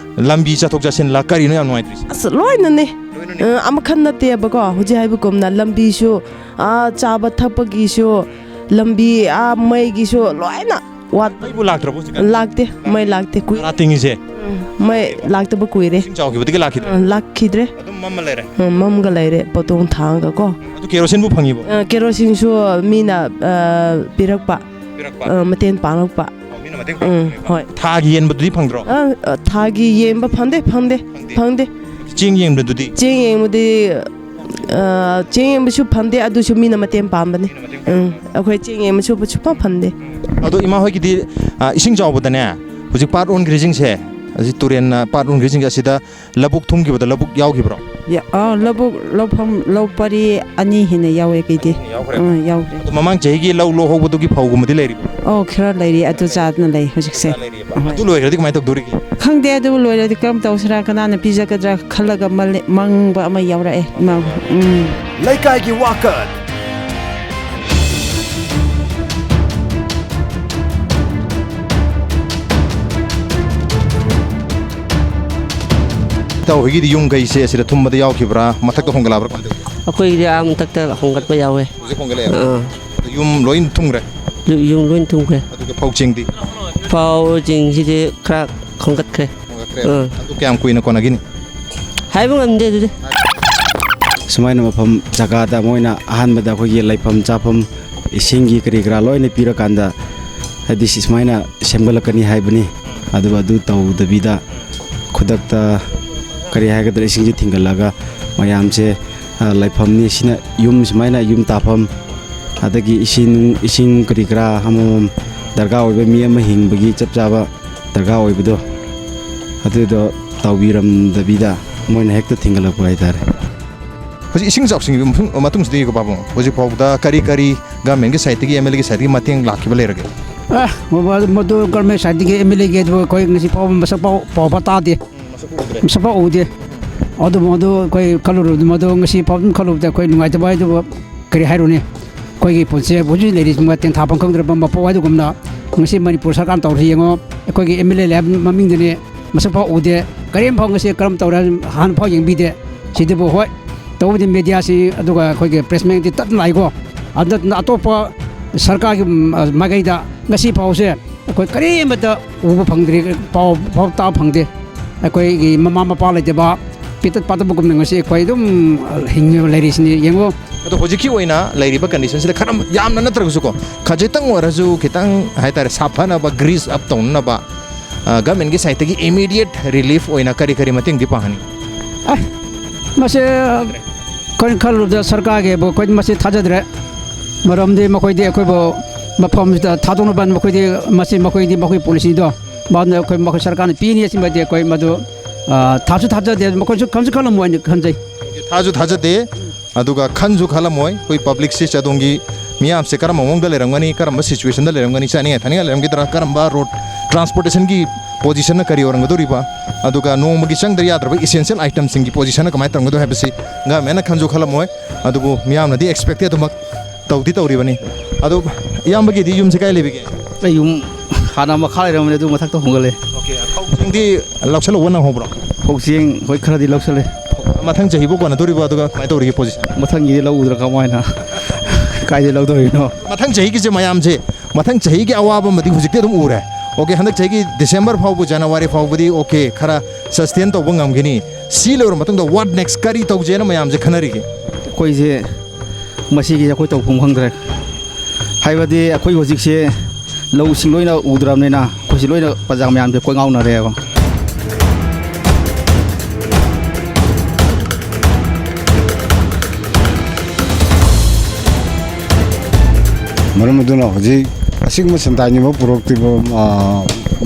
ꯂꯝꯕꯤ ꯆꯠꯊꯣꯛ ꯆꯠꯁꯤꯟꯂ, ꯀꯔꯤꯅꯣ ꯌꯥꯝ ꯅꯨꯡꯉꯥꯏꯇ꯭ꯔꯤꯁꯦ? ꯑꯁ, ꯂꯣꯏꯅꯅꯦ꯫ ꯂꯣꯏꯅꯅꯦ? ꯑ, ꯑꯃꯈꯛ ꯅꯠꯇꯦꯕꯀꯣ꯫ ꯍꯧꯖꯤꯛ ꯍꯥꯏꯕꯒꯨꯝꯅ ꯂꯝꯕꯤꯁꯨ, ꯑꯥ, ꯆꯥꯕ ꯊꯛꯄꯒꯤꯁꯨ, ꯂꯝꯕꯤ, ꯑꯥ, ꯃꯩꯒꯤꯁꯨ ꯂꯣꯏꯅ ꯋꯥꯠ-, ꯃꯩꯕꯨ ꯂꯥꯛꯇ꯭ꯔꯕꯣ ꯍꯧꯖꯤꯛꯀꯥꯟ? ꯂꯥꯛꯇꯦ, ꯃꯩ ꯂꯥꯛꯇꯦ꯫ ꯀꯨꯏ-, ꯚꯔꯥ ꯇꯤꯡꯉꯤꯁꯦ? ꯎꯝ, ꯃꯩ ꯂꯥꯛꯇꯕ ꯀꯨꯏꯔꯦ꯫ ꯏꯁꯤꯡ ꯆꯥꯎꯈꯤꯕꯗꯒꯤ ꯂꯥꯛꯈꯤꯗ꯭ꯔꯦ? ꯎꯝ, ꯂꯥꯛꯈꯤꯗ꯭ꯔꯦ꯫ ꯑꯗꯨꯝ ꯃꯝꯃ ꯂꯩꯔꯦ? ꯎꯝ, ꯃꯝꯒ ꯂꯩꯔꯦ, ꯄꯣꯇꯣꯡ ꯊꯥꯡꯉꯒ ꯀꯣ꯫ ꯑꯗꯨ ꯀꯦꯔꯣꯁꯤꯟꯕꯨ ꯐꯪꯉꯤꯕꯣ? ꯑ, ꯀꯦꯔꯣꯁꯤꯟꯁꯨ ꯃꯤꯅ, ꯑ, ꯄꯤꯔꯛꯄ꯫ ꯄꯤꯔꯛꯄ? ꯑ, ꯃꯇꯦꯡ ꯄꯥꯡꯂꯛꯄ꯫ ꯑꯣ, ꯃꯤꯅ ꯃꯇꯦꯡ ꯎꯝ, ꯄꯥꯡꯂꯛꯄꯅꯦꯕ? ꯍꯣꯏ꯫ ꯊꯥꯒꯤ ꯌꯦꯟꯕꯗꯨꯗꯤ ꯐꯪꯗ꯭ꯔꯣ? ꯑ, ꯑ, ꯊꯥꯒꯤ ꯌꯦꯟꯕ ꯐꯪꯗꯦ, ꯐꯪꯗꯦ, ꯐꯪꯗꯦ꯫ ꯐꯪꯗꯦ꯫ ꯆꯦꯡ ꯌꯦꯟꯕꯗꯨꯗꯤ? ꯆꯦꯡ ꯌꯦꯟꯕꯗꯤ ꯑ, ꯆꯦꯡ ꯌꯦꯟꯕꯁꯨ ꯐꯪꯗꯦ, ꯑꯗꯨꯁꯨ ꯃꯤꯅ ꯃꯇꯦꯡ ꯄꯥꯡꯕꯅꯤ꯫ ꯃꯇꯦꯡ ꯄꯥꯡꯕꯅꯤ꯫ ꯎꯝ, ꯑꯩꯈꯣꯏ ꯆꯦꯡ ꯌꯦꯟꯕꯁꯨ ꯁꯨꯡꯐꯪ ꯐꯪꯗꯦ꯫ ꯑꯗꯣ ꯏꯃꯥ ꯍꯣꯏꯒꯤꯗꯤ, ꯑ, ꯏꯁꯤꯡ ꯆꯥꯎꯕꯗꯅꯦ, ꯍꯧꯖꯤꯛ ꯄꯥꯠ ꯑꯣꯟꯈ꯭ꯔꯤꯁꯤꯡꯁꯦ, ꯍꯧꯖꯤꯛ ꯇꯨꯔꯦꯟꯅ ꯄꯥꯠ ꯑꯣꯟꯈ꯭ꯔꯤꯁꯤꯡꯁꯦ, ꯑꯁꯤꯗ ꯂꯧꯕꯨꯛ ꯊꯨꯝꯈꯤꯕꯗꯣ, ꯂꯧꯕꯨꯛ ꯌꯥꯎꯈꯤꯕ꯭ꯔꯣ? ꯌꯥ-, ꯑꯥ, ꯂꯧꯕꯨꯛ, ꯂꯧꯐꯝ, ꯂꯧ ꯄꯔꯤ ꯑꯅꯤ ꯍꯦꯟꯅ ꯌꯥꯎꯋꯦ ꯀꯩꯗꯤ꯫ ꯑꯅꯤ ꯌꯥꯎꯈ꯭ꯔꯦ꯫ ꯑꯥ, ꯌꯥꯎꯈ꯭ꯔꯦ꯫ ꯑꯗꯣ ꯃꯃꯥꯡ ꯆꯍꯤꯒꯤ ꯂꯧ ꯂꯣꯛꯍꯧꯕꯗꯨꯒꯤ ꯐꯧꯒꯨꯝꯕꯗꯤ ꯂꯩꯔꯤꯕꯣ? ꯑꯣ, ꯈꯔ ꯂꯩꯔꯤ, ꯑꯗꯨ ꯆꯥꯗꯅ ꯂꯩ ꯍꯧꯖꯤꯛꯁꯦ꯫ ꯈꯔ ꯂꯩꯔꯤꯑꯕ꯫ ꯑꯍꯣꯏ꯫ ꯑꯗꯨ ꯂꯣꯏꯈ꯭ꯔꯗꯤ ꯀꯃꯥꯏꯅ ꯇꯧꯗꯣꯔꯤꯒꯦ? ꯈꯪꯗꯦ, ꯑꯗꯨ ꯂꯣꯏꯔꯗꯤ ꯀꯔꯝ ꯇꯧꯁꯤꯔꯥ, ꯀꯅꯥꯅ ꯄꯤꯖꯒꯗ꯭ꯔꯥ ꯈꯜꯂꯒ ꯃꯜꯂꯦ-, ꯃꯪꯕ ꯑꯃ ꯌꯥꯎꯔꯛꯑꯦ, ꯏꯃꯥ꯫ ꯎꯝ꯫ ꯂꯩꯀꯥꯏꯒꯤ ꯋꯥꯀꯠ꯫ ꯏꯇꯥꯎ ꯍꯣꯏꯒꯤꯗꯤ ꯌꯨꯝ ꯀꯩꯁꯦ ꯑꯁꯤꯗ ꯊꯨꯝꯕꯗ ꯌꯥꯎꯈꯤꯕ꯭ꯔꯥ? ꯃꯊꯛꯇ ꯍꯣꯡꯒꯠꯂꯛꯑꯕ꯭ꯔꯥ? ꯀꯃꯥꯏꯅ ꯇꯧꯒꯦ? ꯑꯩꯈꯣꯏꯒꯤꯗꯤ ꯑꯥ ꯃꯊꯛꯇ ꯍꯣꯡꯒꯠꯄ ꯌꯥꯎꯋꯦ꯫ ꯍꯧꯖꯤꯛ ꯍꯣꯡꯒꯠꯂꯛꯑꯦꯕ? ꯑꯥ꯫ ꯑꯗꯣ ꯌꯨꯝ ꯂꯣꯏ ꯊꯨꯝꯈ꯭ꯔꯦ? ꯌꯨ-, ꯌꯨꯝ ꯂꯣꯏ ꯊꯨꯝꯈ꯭ꯔꯦ꯫ ꯑꯗꯨꯒ ꯐꯧ ꯆꯦꯡꯗꯤ? ꯐꯧ ꯆꯦꯡꯁꯤꯗꯤ ꯈꯔ ꯈꯣꯝꯒꯠꯈ꯭ꯔꯦ꯫ ꯍꯣꯡꯒꯠꯈ꯭ꯔꯦ꯫ ꯑꯥ꯫ ꯑꯗꯨ ꯀꯌꯥꯝ ꯀꯨꯏꯅ ꯀꯣꯟꯅꯈꯤꯅꯤ? ꯍꯥꯏꯕ ꯉꯝꯗꯦ ꯑꯗꯨꯗꯤ꯫ ꯁꯨꯃꯥꯏꯅ ꯃꯐꯝ ꯖꯒꯥꯗ ꯃꯣꯏꯅ ꯑꯍꯥꯟꯕꯗ ꯑꯩꯈꯣꯏꯒꯤ ꯂꯩꯐꯝ ꯆꯥꯐꯝ, ꯏꯁꯤꯡꯒꯤ ꯀꯔꯤ ꯀꯔꯥ ꯂꯣꯏꯅ ꯄꯤꯔꯀꯥꯟꯗ, ꯍꯥꯏꯗꯤ ꯁꯤ ꯁꯨꯃꯥꯏꯅ ꯁꯦꯝꯒꯠꯂꯛꯀꯅꯤ ꯍꯥꯏꯕꯅꯤ꯫ ꯑꯗꯨꯒ ꯑꯗꯨ ꯇꯧꯗꯕꯤꯗ ꯈꯨꯗꯛꯇ ꯀꯔꯤ ꯍꯥꯏꯒꯗ꯭ꯔꯥ, ꯏꯁꯤꯡꯁꯦ ꯊꯤꯡꯒꯠꯂꯒ ꯃꯌꯥꯝꯁꯦ, ꯑ, ꯂꯩꯐꯝꯅꯤ ꯁꯤꯅ, ꯌꯨꯝ ꯁꯨꯃꯥꯏꯅ ꯌꯨꯝ ꯇꯥꯐꯝ, ꯑꯗꯒꯤ ꯏꯁꯤꯡ, ꯏꯁꯤꯡ ꯀꯔꯤ ꯀꯔꯥ ꯑꯃꯃꯝ ꯗꯔꯀꯥꯔ ꯑꯣꯏꯕ, ꯃꯤ ꯑꯃ ꯍꯤꯡꯕꯒꯤ ꯆꯞ ꯆꯥꯕ ꯗꯔꯀꯥꯔ ꯑꯣꯏꯕꯗꯣ, ꯑꯗꯨꯗꯣ ꯇꯧꯕꯤꯔꯝꯗꯕꯤꯗ ꯃꯣꯏꯅ ꯍꯦꯛꯇ ꯊꯤꯡꯒꯠꯂꯛꯄ ꯍꯥꯏꯇꯥꯔꯦ꯫ ꯍꯧꯖꯤꯛ ꯏꯁꯤꯡ ꯆꯥꯎꯁꯤꯟꯈꯤꯕ ꯃꯐꯝ-, ꯃꯇꯨꯡꯁꯤꯗꯒꯤꯀꯣ ꯄꯥꯕꯨꯡ, ꯍꯧꯖꯤꯛ ꯐꯥꯎꯕꯗ ꯀꯔꯤ ꯀꯔꯤ governmentꯀꯤ sideꯇꯒꯤ, MLAꯒꯤ sideꯇꯒꯤ ꯃꯇꯦꯡ ꯂꯥꯛꯈꯤꯕ ꯂꯩꯔꯒꯦ? ꯑꯦ, ꯃꯗꯨ, ꯃꯗꯨ government sideꯇꯒꯤ, MLAꯒꯤ ꯑꯗꯨ ꯑꯩꯈꯣꯏ ꯉꯁꯤ ꯐꯥꯎꯕ ꯃꯁꯛ ꯐꯥꯎ ꯄꯥꯎ ꯐꯥꯎ ꯇꯥꯗꯦ꯫ ꯎꯝ, ꯃꯁꯛ ꯎꯗ꯭ꯔꯦ꯫ ꯃꯁꯛ ꯐꯥꯎ ꯎꯗꯦ꯫ ꯑꯗꯨ, ꯃꯗꯨ ꯑꯩꯈꯣꯏ ꯈꯜꯂꯨꯔꯕꯗꯤ, ꯃꯗꯨ ꯉꯁꯤ ꯐꯥꯎ ꯑꯗꯨꯝ ꯈꯜꯂꯨꯕꯗ ꯑꯩꯈꯣꯏ ꯅꯨꯡꯉꯥꯏꯇꯕ ꯍꯥꯏꯗꯨꯕꯨ ꯀꯔꯤ ꯍꯥꯏꯔꯨꯅꯤ? ꯑꯩꯈꯣꯏꯒꯤ ꯄꯨꯟꯁꯤ ꯍꯧꯖꯤꯛ ꯂꯩꯔꯤꯁꯤꯡꯕ ꯇꯦꯟꯊꯥꯐꯝ ꯈꯪꯗ꯭ꯔꯕ ꯃꯄꯣꯛ ꯍꯥꯏꯗꯨꯒꯨꯝꯅ ꯉꯁꯤ ꯃꯅꯤꯄꯨꯔ ꯁꯔꯀꯥꯔꯅ ꯇꯧꯔꯤꯁꯤ ꯌꯦꯡꯉꯣ꯫ ꯑꯩꯈꯣꯏꯒꯤ MLA ꯂꯩ ꯍꯥꯏꯕ ꯃꯃꯤꯡꯗꯨꯅꯤ, ꯃꯁꯛ ꯐꯥꯎ ꯎꯗꯦ, ꯀꯔꯤꯝ ꯐꯥꯎ ꯉꯁꯤ ꯀꯔꯝ ꯇꯧꯔꯦ ꯍꯥꯏꯕ ꯍꯥꯟꯅ ꯐꯥꯎ ꯌꯦꯡꯕꯤꯗꯦ꯫ ꯁꯤꯗꯕꯨ ꯍꯣꯏ, ꯇꯧꯕꯗꯤ mediaꯁꯤ ꯑꯗꯨꯒ ꯑꯩꯈꯣꯏꯒꯤ press manꯗꯤ ꯇꯠꯅ ꯂꯥꯛꯏꯀꯣ꯫ ꯑꯗꯨ ꯅꯠꯇꯅ ꯑꯇꯣꯞꯄ ꯁꯔꯀꯥꯔꯒꯤ, ꯎꯝ, ꯃꯥꯏꯀꯩꯗ ꯉꯁꯤ ꯐꯥꯎꯁꯦ ꯑꯩꯈꯣꯏ ꯀꯔꯤꯃꯠꯇ ꯎꯕ ꯐꯪꯗ꯭ꯔꯤ, ꯄꯥꯎ ꯐꯥꯎ ꯇꯥꯕ ꯐꯪꯗꯦ꯫ ꯑꯩꯈꯣꯏꯒꯤ ꯃꯃꯥ ꯃꯄꯥ ꯂꯩꯇꯕ, ꯄꯤꯇꯠ ꯄꯥꯇꯕꯒꯨꯝꯅ ꯉꯁꯤ ꯑꯩꯈꯣꯏ ꯑꯗꯨꯝ ꯍꯤꯡꯉꯒ ꯂꯩꯔꯤꯁꯤꯅꯤ꯫ ꯌꯦꯡꯉꯣ꯫ ꯑꯗꯣ ꯍꯧꯖꯤꯛꯀꯤ ꯑꯣꯏꯅ ꯂꯩꯔꯤꯕ conditionꯁꯤꯗ ꯈꯔ ꯌꯥꯝꯅ ꯅꯠꯇ꯭ꯔꯒꯁꯨꯀꯣ, ꯈꯖꯤꯛꯇꯪ ꯑꯣꯏꯔꯁꯨ ꯈꯤꯇꯪ ꯍꯥꯏꯇꯥꯔꯦ, ꯁꯥꯐꯅꯕ, grease up ꯇꯧꯅꯅꯕ, ꯑ, governmentꯀꯤ sideꯇꯒꯤ immediate relief ꯑꯣꯏꯅ ꯀꯔꯤ ꯀꯔꯤ ꯃꯇꯦꯡꯗꯤ ꯄꯥꯡꯍꯟꯅꯤꯡꯉꯤ? ꯑꯦ, ꯃꯁꯦ ꯑꯩꯈꯣꯏꯅ ꯈꯜꯂꯨꯕꯗ ꯁꯔꯀꯥꯔꯒꯤꯕꯨ ꯑꯩꯈꯣꯏ ꯃꯁꯤ ꯊꯥꯖꯗ꯭ꯔꯦ꯫ ꯃꯔꯝꯗꯤ ꯃꯈꯣꯏꯗꯤ ꯑꯩꯈꯣꯏꯕꯨ ꯃꯐꯝꯁꯤꯗ ꯊꯥꯗꯣꯛꯅꯕ ꯃꯈꯣꯏꯗꯤ ꯃꯁꯤ ꯃꯈꯣꯏꯗꯤ ꯃꯈꯣꯏ ꯄꯣꯂꯤꯁꯤꯗꯣ ꯃꯥꯅ ꯑꯩꯈꯣꯏ ꯃꯈꯣꯏ ꯁꯔꯀꯥꯔꯅ ꯄꯤꯅꯤ ꯍꯥꯏꯁꯤꯃꯗꯤ ꯑꯩꯈꯣꯏ ꯃꯗꯨ, ꯑ, ꯊꯥꯁꯨ ꯊꯥꯖꯗꯦ, ꯃꯈꯣꯏꯁꯨ ꯈꯟꯁꯨ ꯈꯜꯂꯝꯃꯣꯏ ꯍꯥꯏꯅ ꯈꯟꯖꯩ꯫ ꯊꯥꯁꯨ ꯊꯥꯖꯗꯦ, ꯑꯗꯨꯒ ꯈꯟꯁꯨ ꯈꯜꯂꯝꯃꯣꯏ꯫ ꯑꯩꯈꯣꯏ ꯄꯕ꯭ꯂꯤꯛꯁꯤ ꯆꯥꯗꯣꯡꯒꯤ ꯃꯤꯌꯥꯝꯁꯦ ꯀꯔꯝꯕ ꯃꯑꯣꯡꯗ ꯂꯩꯔꯝꯒꯅꯤ, ꯀꯔꯝꯕ ꯁꯤꯆꯨꯋꯦꯁꯟꯗ ꯂꯩꯔꯝꯒꯅꯤ, ꯆꯥꯅꯤꯡꯉꯥꯏ ꯊꯛꯅꯤꯡꯉꯥꯏ ꯂꯩꯔꯝꯒꯗ꯭ꯔꯥ, ꯀꯔꯝꯕ ꯔꯣꯗ ꯇ꯭ꯔꯥꯟꯁꯄꯣꯔꯇꯦꯁꯟꯒꯤ ꯄꯣꯖꯤꯁꯟꯅ ꯀꯔꯤ ꯑꯣꯏꯔꯝꯒꯗꯧꯔꯤꯕ, ꯑꯗꯨꯒ ꯅꯣꯡꯃꯒꯤ ꯆꯪꯗ ꯌꯥꯗ꯭ꯔꯕ ꯏꯁꯦꯟꯁꯤꯌꯦꯜ ꯑꯥꯏꯇꯝꯁꯤꯡꯒꯤ ꯄꯣꯖꯤꯁꯟꯅ ꯀꯃꯥꯏꯅ ꯇꯧꯔꯝꯒꯗꯧꯔꯤ ꯍꯥꯏꯕꯁꯤ ꯒꯃꯦꯟꯅ ꯈꯟꯁꯨ ꯈꯜꯂꯝꯃꯣꯏ꯫ ꯑꯗꯨꯕꯨ ꯃꯤꯌꯥꯝꯅꯗꯤ ꯑꯦꯛꯁꯄꯦꯛꯇꯦꯠ ꯑꯗꯨꯃꯛ ꯇꯧꯗꯤ ꯇꯧꯔꯤꯕꯅꯤ꯫ ꯑꯗꯣ ꯏꯌꯥꯝꯕꯒꯤꯗꯤ ꯌꯨꯝꯁꯦ ꯀꯥꯏ ꯂꯩꯕꯤꯒꯦ? ꯑꯩ ꯌꯨꯝ ꯍꯥꯟꯅ ꯃꯈꯥ ꯂꯩꯔꯝꯕꯅꯦ, ꯑꯗꯨ ꯃꯊꯛꯇ ꯍꯣꯡꯒꯠꯂꯦ꯫ ꯑꯣꯀꯦ, ꯐꯧꯁꯤꯡꯗꯤ ꯂꯧꯁꯜꯍꯧꯕ ꯅꯪꯍꯧꯕ꯭ꯔꯣ? ꯐꯧ ꯆꯦꯡ ꯍꯣꯏ ꯈꯔꯗꯤ ꯂꯧꯁꯜꯂꯦ꯫ ꯃꯊꯪ ꯆꯍꯤꯕꯨ ꯀꯣꯟꯅꯗꯣꯔꯤꯕꯣ? ꯑꯗꯨꯒ ꯀꯃꯥꯏꯅ ꯇꯧꯔꯤꯒꯦ ꯄꯣꯖꯤꯁꯟ? ꯃꯊꯪꯒꯤꯗꯤ ꯂꯧ ꯎꯗ꯭ꯔꯥ ꯀꯃꯥꯏꯅ? ꯀꯥꯏꯗꯩ ꯂꯧꯗꯣꯔꯤꯅꯣ? ꯃꯊꯪ ꯆꯍꯤꯒꯤꯁꯦ ꯃꯌꯥꯝꯁꯦ, ꯃꯊꯪ ꯆꯍꯤꯒꯤ ꯑꯋꯥꯕ ꯑꯃꯗꯤ ꯍꯧꯖꯤꯛꯇꯤ ꯑꯗꯨꯝ ꯎꯔꯦ꯫ ꯑꯣꯀꯦ, ꯍꯟꯗꯛ ꯆꯍꯤꯒꯤ ꯗꯤꯁꯦꯝꯕꯔ ꯐꯥꯎꯕ, ꯖꯅꯋꯥꯔꯤ ꯐꯥꯎꯕꯗꯤ ꯑꯣꯀꯦ, ꯈꯔ ꯁꯁꯇꯦꯟ ꯇꯧꯕ ꯉꯝꯒꯅꯤ꯫ ꯁꯤ ꯂꯣꯏꯔ ꯃꯇꯨꯡꯗ what next, ꯀꯔꯤ ꯇꯧꯖꯦꯅ ꯃꯌꯥꯝꯁꯦ ꯈꯟꯅꯔꯤꯒꯦ? ꯑꯩꯈꯣꯏꯁꯦ ꯃꯁꯤꯒꯤꯁꯦ ꯑꯩꯈꯣꯏ ꯇꯧꯐꯝ ꯈꯪꯗ꯭ꯔꯦ꯫ ꯍꯥꯏꯕꯗꯤ ꯑꯩꯈꯣꯏ ꯍꯧꯖꯤꯛꯁꯦ ꯂꯧꯁꯤꯡ ꯂꯣꯏꯅ ꯎꯗ꯭ꯔꯕꯅꯤꯅ ꯑꯩꯈꯣꯏꯁꯦ ꯂꯣꯏꯅ ꯄ꯭ꯔꯖꯥ ꯃꯌꯥꯝꯁꯦ ꯀꯣꯏ ꯉꯥꯎꯅꯔꯦꯕ꯫ ꯃꯔꯝ ꯑꯗꯨꯅ ꯍꯧꯖꯤꯛ ꯑꯁꯤꯒꯨꯝꯕ ꯁꯦꯟꯗꯥꯟ ꯌꯨꯝꯕ ꯄꯨꯔꯛꯇ꯭ꯔꯤꯕ, ꯑ,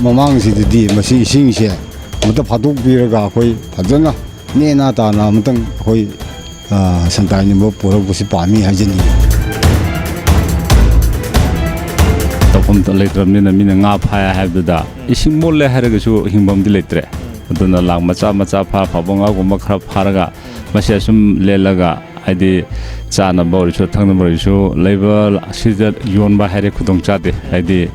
ꯃꯃꯥꯡꯁꯤꯗꯗꯤ ꯃꯁꯤ ꯏꯁꯤꯡꯁꯦ ꯑꯃꯨꯛꯇ ꯐꯥꯠꯇꯣꯛꯄꯤꯔꯒ ꯑꯩꯈꯣꯏ ꯐꯖꯅ ꯅꯦꯅꯥ ꯇꯥꯅ ꯑꯃꯨꯛꯇꯪ ꯑꯩꯈꯣꯏ, ꯑ, ꯁꯦꯟꯗꯥꯟ ꯌꯨꯝꯕ ꯄꯨꯔꯛꯄꯁꯤ ꯄꯥꯝꯃꯤ ꯍꯥꯏꯖꯅꯤꯡꯉꯤ꯫ ꯇꯧꯐꯝ ꯂꯩꯇ꯭ꯔꯕꯅꯤꯅ ꯃꯤꯅ ꯉꯥ ꯐꯥꯏ ꯍꯥꯏꯕꯗꯨꯗ ꯏꯁꯤꯡ ꯃꯣꯠꯂꯦ ꯍꯥꯏꯔꯒꯁꯨ ꯍꯤꯡꯐꯝꯗꯤ ꯂꯩꯇ꯭ꯔꯦ꯫ ꯑꯗꯨꯅ ꯂꯥꯡ ꯃꯆꯥ ꯃꯆꯥ ꯐꯥ ꯐꯥꯕ ꯉꯥꯒꯨꯝꯕ ꯈꯔ ꯐꯥꯔꯒ ꯃꯁꯤ ꯑꯁꯨꯝ ꯂꯦꯜꯂꯒ, ꯍꯥꯏꯗꯤ ꯆꯥꯅꯕ ꯑꯣꯏꯔꯁꯨ ꯊꯛꯅꯕ ꯑꯣꯏꯔꯁꯨ ꯂꯩꯕ ꯁꯤꯗ ꯌꯣꯟꯕ ꯍꯥꯏꯔꯦ ꯈꯨꯗꯣꯡ ꯆꯥꯗꯦ꯫ ꯍꯥꯏꯗꯤ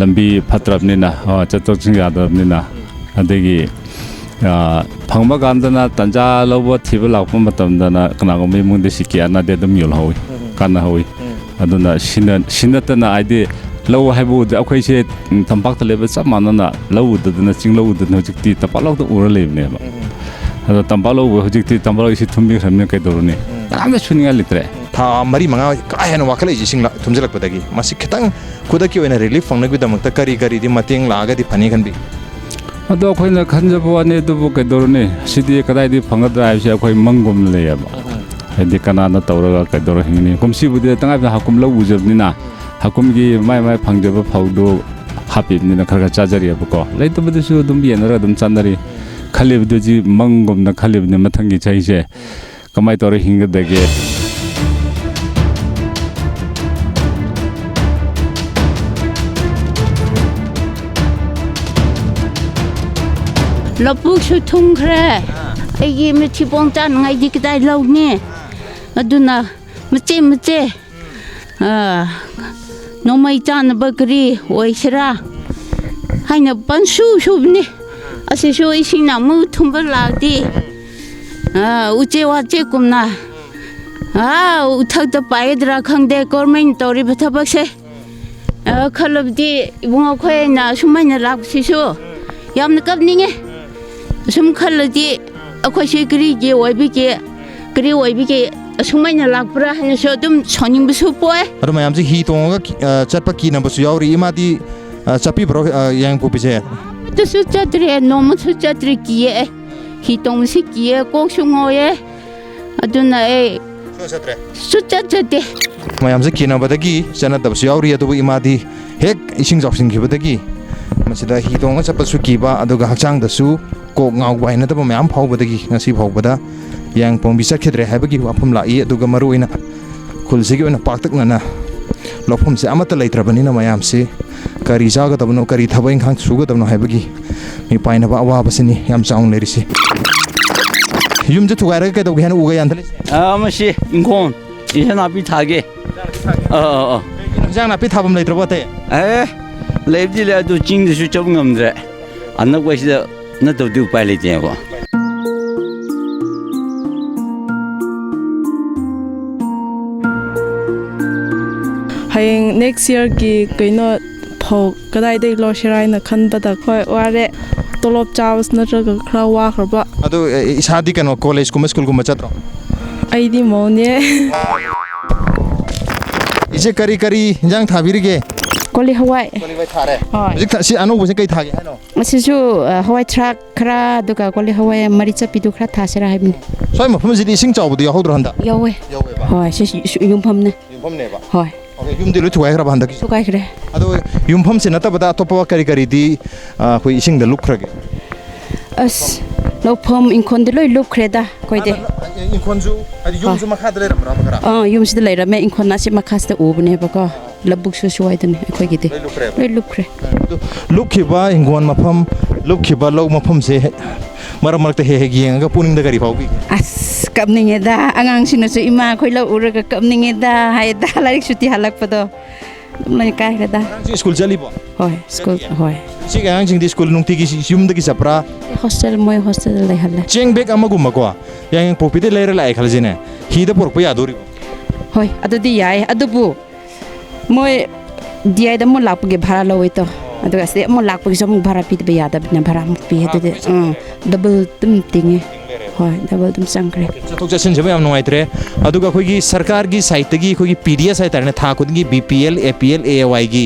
ꯂꯝꯕꯤ ꯐꯠꯇ꯭ꯔꯕꯅꯤꯅ, ꯑ, ꯆꯠꯊꯣꯛ ꯆꯠꯁꯤꯟ ꯌꯥꯗ꯭ꯔꯕꯅꯤꯅ꯫ ꯑꯗꯒꯤ, ꯑ, ꯐꯪꯕ ꯀꯥꯟꯗꯅ ꯇꯟꯖꯥ ꯂꯧꯕ ꯊꯤꯕ ꯂꯥꯛꯄ ꯃꯇꯝꯗꯅ ꯀꯅꯥꯒꯨꯝꯕ ꯏꯃꯨꯡꯗ ꯁꯤꯀꯤ ꯑꯅꯥꯗꯤ ꯑꯗꯨꯝ ꯌꯣꯜꯍꯧꯋꯤ, ꯀꯥꯟꯅꯍꯧꯋꯤ꯫ ꯑꯗꯨꯅ ꯁꯤꯅ-, ꯁꯤ ꯅꯠꯇꯅ ꯍꯥꯏꯗꯤ ꯂꯧ ꯍꯥꯏꯕ ꯎꯗꯦ꯫ ꯑꯩꯈꯣꯏꯁꯦ, ꯎꯝ, ꯇꯝꯄꯥꯛꯇ ꯂꯩꯕ ꯆꯞ ꯃꯥꯟꯅꯅ ꯂꯧ ꯎꯗꯗꯅ, ꯆꯤꯡ ꯂꯧ ꯎꯗꯗꯅ ꯍꯧꯖꯤꯛꯇꯤ ꯇꯝꯄꯥꯛ ꯂꯧꯗ ꯎꯔ ꯂꯩꯕꯅꯦꯕ꯫ ꯑꯗꯣ ꯇꯝꯄꯥꯛ ꯂꯧ ꯎꯕ ꯍꯧꯖꯤꯛꯇꯤ ꯇꯝꯄꯥꯛ ꯂꯧ ꯏꯁꯤꯡ ꯊꯨꯝꯕꯤꯈ꯭ꯔꯕꯅꯤꯅ ꯀꯩꯗꯧꯔꯨꯅꯤ? ꯀꯅꯥꯝꯇ ꯁꯨꯅꯤꯡꯉꯥꯏ ꯂꯩꯇ꯭ꯔꯦ꯫ ꯊꯥ ꯃꯔꯤ ꯃꯉꯥ ꯀꯥ ꯍꯦꯟꯅ ꯋꯥꯈꯠꯂꯛꯏꯁꯦ ꯏꯁꯤꯡ ꯂꯥ-, ꯊꯨꯝꯖꯤꯜꯂꯛꯄꯗꯒꯤ꯫ ꯃꯁꯤ ꯈꯤꯇꯪ ꯈꯨꯗꯛꯀꯤ ꯑꯣꯏꯅ ꯔꯤꯂꯤꯐ ꯐꯪꯅꯕꯒꯤꯗꯃꯛꯇ ꯀꯔꯤ ꯀꯔꯤꯗꯤ ꯃꯇꯦꯡ ꯂꯥꯛꯑꯒꯗꯤ ꯐꯅꯤ ꯈꯟꯕꯤ? ꯑꯗꯣ ꯑꯩꯈꯣꯏꯅ ꯈꯟꯖꯕ ꯋꯥꯅꯤ, ꯑꯗꯨꯕꯨ ꯀꯩꯗꯧꯔꯨꯅꯤ? ꯁꯤꯗꯤ ꯀꯗꯥꯏꯗꯒꯤ ꯐꯪꯒꯗ꯭ꯔꯥ ꯍꯥꯏꯕꯁꯤ ꯑꯩꯈꯣꯏ ꯃꯪꯒꯨꯝꯅ ꯂꯩꯌꯦꯕ꯫ ꯍꯥꯏꯗꯤ ꯀꯅꯥꯅ ꯇꯧꯔꯒ ꯀꯩꯗꯧꯔ ꯍꯤꯡꯒꯅꯤ? ꯀꯨꯝꯁꯤꯕꯨꯗꯤ ꯇꯉꯥꯏ ꯐꯗꯅ ꯍꯥꯀꯨꯝ ꯂꯧ ꯎꯖꯕꯅꯤꯅ, ꯍꯥꯀꯨꯝꯒꯤ ꯃꯥꯏ ꯃꯥꯏ ꯐꯪꯖꯕ ꯐꯧꯗꯨ ꯍꯥꯞꯄꯤꯕꯅꯤꯅ ꯈꯔ ꯈꯔ ꯆꯥꯖꯔꯤꯑꯕꯀꯣ꯫ ꯂꯩꯇꯕꯗꯨꯁꯨ ꯑꯗꯨꯝ ꯌꯦꯟꯅꯔꯒ ꯑꯗꯨꯝ ꯆꯥꯅꯔꯤ꯫ ꯈꯜꯂꯤꯕꯗꯨꯗꯤ ꯃꯪꯒꯨꯝꯅ ꯈꯜꯂꯤꯕꯅꯤ, ꯃꯊꯪꯒꯤ ꯆꯍꯤꯁꯦ ꯀꯃꯥꯏꯅ ꯇꯧꯔ ꯍꯤꯡꯒꯗꯒꯦ? ꯂꯧꯕꯨꯛꯁꯨ ꯊꯨꯝꯈ꯭ꯔꯦ꯫ ꯑꯩꯒꯤ ꯃꯊꯤꯕꯣꯡ ꯆꯥꯅꯉꯥꯏꯗꯤ ꯀꯗꯥꯏ ꯂꯧꯅꯤ? ꯑꯗꯨꯅ ꯃꯆꯦ ꯃꯆꯦ, ꯑꯥ, ꯅꯣꯡꯃꯩ ꯆꯥꯅꯕ ꯀꯔꯤ ꯑꯣꯏꯁꯤꯔꯥ ꯍꯥꯏꯅ ꯄꯟꯁꯨ ꯁꯨꯕꯅꯤ꯫ ꯑꯁꯤꯁꯨ ꯏꯁꯤꯡꯅ ꯑꯃꯨꯛ ꯊꯨꯝꯕ ꯂꯥꯛꯑꯗꯤ, ꯑꯥ, ꯎꯆꯦ ꯋꯥꯆꯦꯀꯨꯝꯅ, ꯑꯥ, ꯎꯊꯛꯇ ꯄꯥꯏꯒꯗ꯭ꯔꯥ ꯈꯪꯗꯦ ꯒꯣꯔꯃꯦꯟ ꯇꯧꯔꯤꯕ ꯊꯕꯛꯁꯦ꯫ ꯑ, ꯈꯜꯂꯕꯗꯤ ꯏꯕꯨꯡꯉꯣ ꯑꯩꯈꯣꯏꯅ ꯑꯁꯨꯃꯥꯏꯅ ꯂꯥꯛꯄꯁꯤꯁꯨ ꯌꯥꯝꯅ ꯀꯞꯅꯤꯡꯉꯦ꯫ ꯑꯁꯨꯝ ꯈꯜꯂꯗꯤ ꯑꯩꯈꯣꯏꯁꯤ ꯀꯔꯤꯒꯤ ꯑꯣꯏꯕꯤꯒꯦ, ꯀꯔꯤ ꯑꯣꯏꯕꯤꯒꯦ ꯑꯁꯨꯃꯥꯏꯅ ꯂꯥꯛꯄ꯭ꯔꯥ ꯍꯥꯏꯅꯁꯨ ꯑꯗꯨꯝ ꯁꯥꯎꯅꯤꯡꯕꯁꯨ ꯄꯣꯛꯑꯦ꯫ ꯑꯗꯨ ꯃꯌꯥꯝꯁꯦ ꯍꯤ ꯇꯣꯡꯉꯒ ꯀꯤ-, ꯑ, ꯆꯠꯄ ꯀꯤꯅꯕꯁꯨ ꯌꯥꯎꯔꯤ꯫ ꯏꯃꯥꯗꯤ, ꯑ, ꯆꯠꯄꯤꯕ꯭ꯔꯣ, ꯑ, ꯌꯥꯏꯉꯪꯄꯣꯛꯄꯤꯁꯦ? ꯑꯃꯠꯇꯁꯨ ꯆꯠꯇ꯭ꯔꯦ, ꯅꯣꯡꯃꯁꯨ ꯆꯠꯇ꯭ꯔꯦ, ꯀꯤꯌꯦ ꯑꯩ꯫ ꯍꯤ ꯇꯣꯡꯕꯁꯤ ꯀꯤꯌꯦ, ꯀꯣꯛꯁꯨ ꯉꯥꯎꯌꯦ꯫ ꯑꯗꯨꯅ ꯑꯩ ꯁꯨꯡꯆꯠ ꯆꯠꯇꯦ꯫ ꯃꯌꯥꯝꯁꯦ ꯀꯤꯅꯕꯗꯒꯤ ꯆꯠꯅꯗꯕꯁꯨ ꯌꯥꯎꯔꯤ, ꯑꯗꯨꯕꯨ ꯏꯃꯥꯗꯤ ꯍꯦꯛ ꯏꯁꯤꯡ ꯆꯥꯎꯁꯤꯟꯈꯤꯕꯗꯒꯤ ꯃꯁꯤꯗ ꯍꯤ ꯇꯣꯡꯉ ꯆꯠꯄꯁꯨ ꯀꯤꯕ, ꯑꯗꯨꯒ ꯍꯛꯆꯥꯡꯗꯁꯨ ꯀꯣꯛ ꯉꯥꯎꯕ ꯍꯩꯅꯗꯕ ꯃꯌꯥꯝ ꯐꯥꯎꯕꯗꯒꯤ ꯉꯁꯤ ꯐꯥꯎꯕꯗ ꯌꯥꯏꯉꯪꯄꯣꯡꯕꯤ ꯆꯠꯈꯤꯗ꯭ꯔꯦ ꯍꯥꯏꯕꯒꯤ ꯋꯥꯐꯝ ꯂꯥꯛꯏ꯫ ꯑꯗꯨꯒ ꯃꯔꯨꯑꯣꯏꯅ ꯈꯨꯜꯁꯤꯒꯤ ꯑꯣꯏꯅ ꯄꯥꯛꯇꯛꯅꯅ ꯂꯧꯐꯝꯁꯦ ꯑꯃꯠꯇ ꯂꯩꯇ꯭ꯔꯕꯅꯤꯅ ꯃꯌꯥꯝꯁꯤ ꯀꯔꯤ ꯆꯥꯒꯗꯕꯅꯣ, ꯀꯔꯤ ꯊꯕꯛ ꯏꯪꯈꯥꯡ ꯁꯨꯒꯗꯕꯅꯣ ꯍꯥꯏꯕꯒꯤ ꯃꯤꯄꯥꯏꯅꯕ ꯑꯋꯥꯕꯁꯤꯅꯤ ꯌꯥꯝ ꯆꯥꯎꯅ ꯂꯩꯔꯤꯁꯤ꯫ ꯌꯨꯝꯁꯦ ꯊꯨꯒꯥꯏꯔꯒ ꯀꯩꯗꯧꯒꯦ ꯍꯥꯏꯅ ꯎꯒ ꯌꯥꯟꯊꯠꯂꯤꯁꯦ? ꯑꯥ, ꯃꯁꯤ ꯏꯪꯈꯣꯜ, ꯏꯟꯁꯥꯡ ꯅꯥꯄꯤ ꯊꯥꯒꯦ꯫ ꯑꯥ, ꯑꯥ, ꯑꯥ꯫ ꯏꯟꯁꯥꯡ ꯅꯥꯄꯤ ꯊꯥꯐꯝ ꯂꯩꯇ꯭ꯔꯕꯣ ꯑꯇꯩ? ꯑꯦ, ꯂꯩꯕꯨꯗꯤ ꯂꯩ, ꯑꯗꯨ ꯆꯤꯡꯗꯁꯨ ꯆꯠꯄ ꯉꯝꯗ꯭ꯔꯦ꯫ ꯑꯅꯛꯄꯁꯤꯗ ꯅꯠꯇꯕꯗꯤ ꯎꯄꯥꯏ ꯂꯩꯇꯦꯕ꯫ ꯍꯌꯦꯡ next yearꯒꯤ ꯀꯩꯅꯣ ꯐꯧ ꯀꯗꯥꯏꯗꯒꯤ ꯂꯧꯁꯤꯔꯥ ꯍꯥꯏꯅ ꯈꯟꯕꯗ, ꯍꯣꯏ, ꯋꯥꯔꯦ꯫ ꯇꯣꯂꯣꯞ ꯆꯥꯕꯁꯨ ꯅꯠꯇ꯭ꯔꯒ ꯈꯔ ꯋꯥꯈ꯭ꯔꯕ꯫ ꯑꯗꯨ, ꯑꯦ, ꯏꯁꯥꯗꯤ ꯀꯩꯅꯣ, collegeꯀꯨꯝꯕ schoolꯒꯨꯝꯕ ꯆꯠꯇ꯭ꯔꯣ? ꯑꯩꯗꯤ ꯃꯧꯅꯦ꯫ ꯏꯆꯦ, ꯀꯔꯤ ꯀꯔꯤ ꯏꯟꯖꯥꯡ ꯊꯥꯕꯤꯔꯤꯒꯦ? ꯀꯣꯂꯤ ꯍꯋꯥꯏ꯫ ꯀꯣꯂꯤ ꯍꯋꯥꯏ ꯊꯥꯔꯦ꯫ ꯍꯣꯏ꯫ ꯍꯧꯖꯤꯛ ꯊꯥ-, ꯁꯤ ꯑꯅꯧꯕꯁꯦ ꯀꯩ ꯊꯥꯒꯦ ꯍꯥꯏꯅꯣ? ꯑꯁꯤꯁꯨ, ꯑ, ꯍꯋꯥꯏ ꯊ꯭ꯔꯥꯛ ꯈꯔ, ꯑꯗꯨꯒ ꯀꯣꯂꯤ ꯍꯋꯥꯏ ꯃꯔꯤ ꯆꯠꯄꯤꯗꯨ ꯈꯔ ꯊꯥꯁꯤꯔꯥ ꯍꯥꯏꯕꯅꯤ꯫ ꯁ꯭ꯋꯥꯏ ꯃꯐꯝꯁꯤꯗꯤ ꯏꯁꯤꯡ ꯆꯥꯎꯕꯗꯤ ꯌꯥꯎꯍꯧꯗ꯭ꯔꯣ ꯍꯟꯗꯛ? ꯌꯥꯎꯋꯦ꯫ ꯌꯥꯎꯋꯦꯕ꯫ ꯍꯣꯏ, ꯁꯤ, ꯁꯤ, ꯁꯤ ꯌꯨꯝꯐꯝꯅꯦ꯫ ꯌꯨꯝꯐꯝꯅꯦꯕ? ꯍꯣꯏ꯫ ꯑꯣꯀꯦ, ꯌꯨꯝꯗꯤ ꯂꯣꯏ ꯊꯨꯒꯥꯏꯈ꯭ꯔꯕ ꯍꯟꯗꯛꯀꯤ? ꯊꯨꯒꯥꯏꯈ꯭ꯔꯦ꯫ ꯑꯗꯣ ꯌꯨꯝꯐꯝꯁꯤ ꯅꯠꯇꯕꯗ ꯑꯇꯣꯞꯄ ꯀꯔꯤ ꯀꯔꯤꯗꯤ, ꯑ, ꯑꯩꯈꯣꯏ ꯏꯁꯤꯡꯗ ꯂꯨꯞꯈ꯭ꯔꯒꯦ? ꯑꯁ, ꯂꯧꯐꯝ ꯏꯪꯈꯣꯜꯗꯤ ꯂꯣꯏ ꯂꯨꯞꯈ꯭ꯔꯦꯗ ꯑꯩꯈꯣꯏꯗꯤ꯫ ꯍꯥꯟꯅ, ꯑ, ꯏꯪꯈꯣꯜꯁꯨ, ꯍꯥꯏꯗꯤ ꯌꯨꯝꯁꯨ ꯍꯣꯏ꯫ ꯃꯈꯥꯗ ꯂꯩꯔꯝꯕ꯭ꯔꯥ ꯈꯔ? ꯑꯥ, ꯌꯨꯝꯁꯤꯗ ꯂꯩꯔꯝꯃꯦ, ꯏꯪꯈꯣꯜ ꯑꯁꯤ ꯃꯈꯥꯁꯤꯗ ꯎꯕꯅꯦꯕꯀꯣ꯫ ꯂꯧꯕꯨꯛꯁꯨ ꯁ꯭ꯋꯥꯏꯗꯅꯦ ꯑꯩꯈꯣꯏꯒꯤꯗꯤ꯫ ꯂꯣꯏ ꯂꯨꯞꯈ꯭ꯔꯦꯕ? ꯂꯣꯏ ꯂꯨꯞꯈ꯭ꯔꯦ꯫ ꯑꯗꯨ ꯂꯨꯞꯈꯤꯕ ꯍꯤꯡꯒꯣꯜ ꯃꯐꯝ, ꯂꯨꯞꯈꯤꯕ ꯂꯧ ꯃꯐꯝꯁꯦ ꯍꯦꯛ, ꯃꯔꯛ ꯃꯔꯛꯇ ꯍꯦꯛ ꯍꯦꯛ ꯌꯦꯡꯉꯒ ꯄꯨꯛꯅꯤꯡꯗ ꯀꯔꯤ ꯐꯥꯎꯕꯤꯒꯦ? ꯑꯁ, ꯀꯞꯅꯤꯡꯉꯦꯗ꯫ ꯑꯉꯥꯡꯁꯤꯡꯅꯁꯨ "ꯏꯃꯥ, ꯑꯩꯈꯣꯏ ꯂꯧ ꯎꯔꯒ ꯀꯞꯅꯤꯡꯉꯦꯗ" ꯍꯥꯏꯗ, ꯂꯥꯏꯔꯤꯛ ꯁꯨꯇꯤ ꯍꯜꯂꯛꯄꯗꯣ꯫ ꯑꯗꯨꯝ ꯂꯣꯏ ꯀꯥꯏꯈ꯭ꯔꯦꯗ꯫ ꯑꯉꯥꯡꯁꯤꯡ ꯁ꯭ꯀꯨꯜ ꯆꯠꯂꯤꯕꯣ? ꯍꯣꯏ, ꯁ꯭ꯀꯨꯜ, ꯆꯠꯂꯤꯌꯦ? ꯍꯣꯏ꯫ ꯏꯆꯦꯒꯤ ꯑꯉꯥꯡꯁꯤꯡꯗꯤ ꯁ꯭ꯀꯨꯜ ꯅꯨꯡꯇꯤꯒꯤ ꯁꯤ-, ꯌꯨꯝꯗꯒꯤ ꯆꯠꯄ꯭ꯔꯥ? ꯍꯣꯁꯇꯦꯜ, ꯃꯣꯏ ꯍꯣꯁꯇꯦꯜꯗ ꯂꯩꯍꯜꯂꯦ꯫ ꯆꯦꯡ ꯕꯦꯒ ꯑꯃꯒꯨꯝꯕꯀꯣ, ꯌꯥꯏꯉꯪꯄꯣꯛꯄꯤꯗꯩ ꯂꯩꯔ ꯂꯥꯛꯑꯦ ꯈꯜꯂꯁꯤꯅꯦ, ꯍꯤꯗ ꯄꯨꯔꯛꯄ ꯌꯥꯗꯣꯔꯤꯕꯣ? ꯍꯣꯏ, ꯑꯗꯨꯗꯤ ꯌꯥꯏ꯫ ꯑꯗꯨꯕꯨ ꯃꯣꯏ ꯗꯤ ꯑꯥꯏꯗ ꯑꯃꯨꯛ ꯂꯥꯛꯄꯒꯤ ꯚꯔꯥ ꯂꯧꯋꯦ ꯇꯣ꯫ ꯑꯗꯨꯒ ꯑꯁꯤꯗꯩ ꯑꯃꯨꯛ ꯂꯥꯛꯄꯒꯤꯁꯨ ꯑꯃꯨꯛ ꯚꯔꯥ ꯄꯤꯗꯕ ꯌꯥꯗꯕꯅꯤꯅ ꯚꯔꯥ ꯑꯃꯨꯛ ꯄꯤ꯫ ꯚꯔꯥ ꯑꯗꯨꯗꯤ, ꯑꯃꯨꯛ ꯎꯝ, ꯆꯪꯉꯦ꯫ ꯗꯕꯜ ꯑꯗꯨꯝ ꯇꯤꯡꯉꯦ꯫ ꯇꯤꯡ ꯂꯩꯔꯦꯕ꯫ ꯍꯣꯏ, ꯗꯕꯜ ꯑꯗꯨꯝ ꯆꯪꯈ꯭ꯔꯦ꯫ ꯆꯠꯊꯣꯛ ꯆꯠꯁꯤꯟꯁꯤꯕꯨ ꯌꯥꯝ ꯅꯨꯡꯉꯥꯏꯇ꯭ꯔꯦ꯫ ꯑꯗꯨꯒ ꯑꯩꯈꯣꯏꯒꯤ ꯁꯔꯀꯥꯔꯒꯤ ꯁꯥꯏꯠꯇꯒꯤ ꯑꯩꯈꯣꯏꯒꯤ ꯄꯤ ꯗꯤ ꯑꯦꯁ ꯍꯥꯏꯇꯥꯔꯦꯅꯦ, ꯊꯥ ꯈꯨꯗꯤꯡꯒꯤ ꯕꯤ ꯄꯤ ꯑꯦꯜ, ꯑꯦ ꯄꯤ ꯑꯦꯜ, ꯑꯦ ꯋꯥꯏꯒꯤ,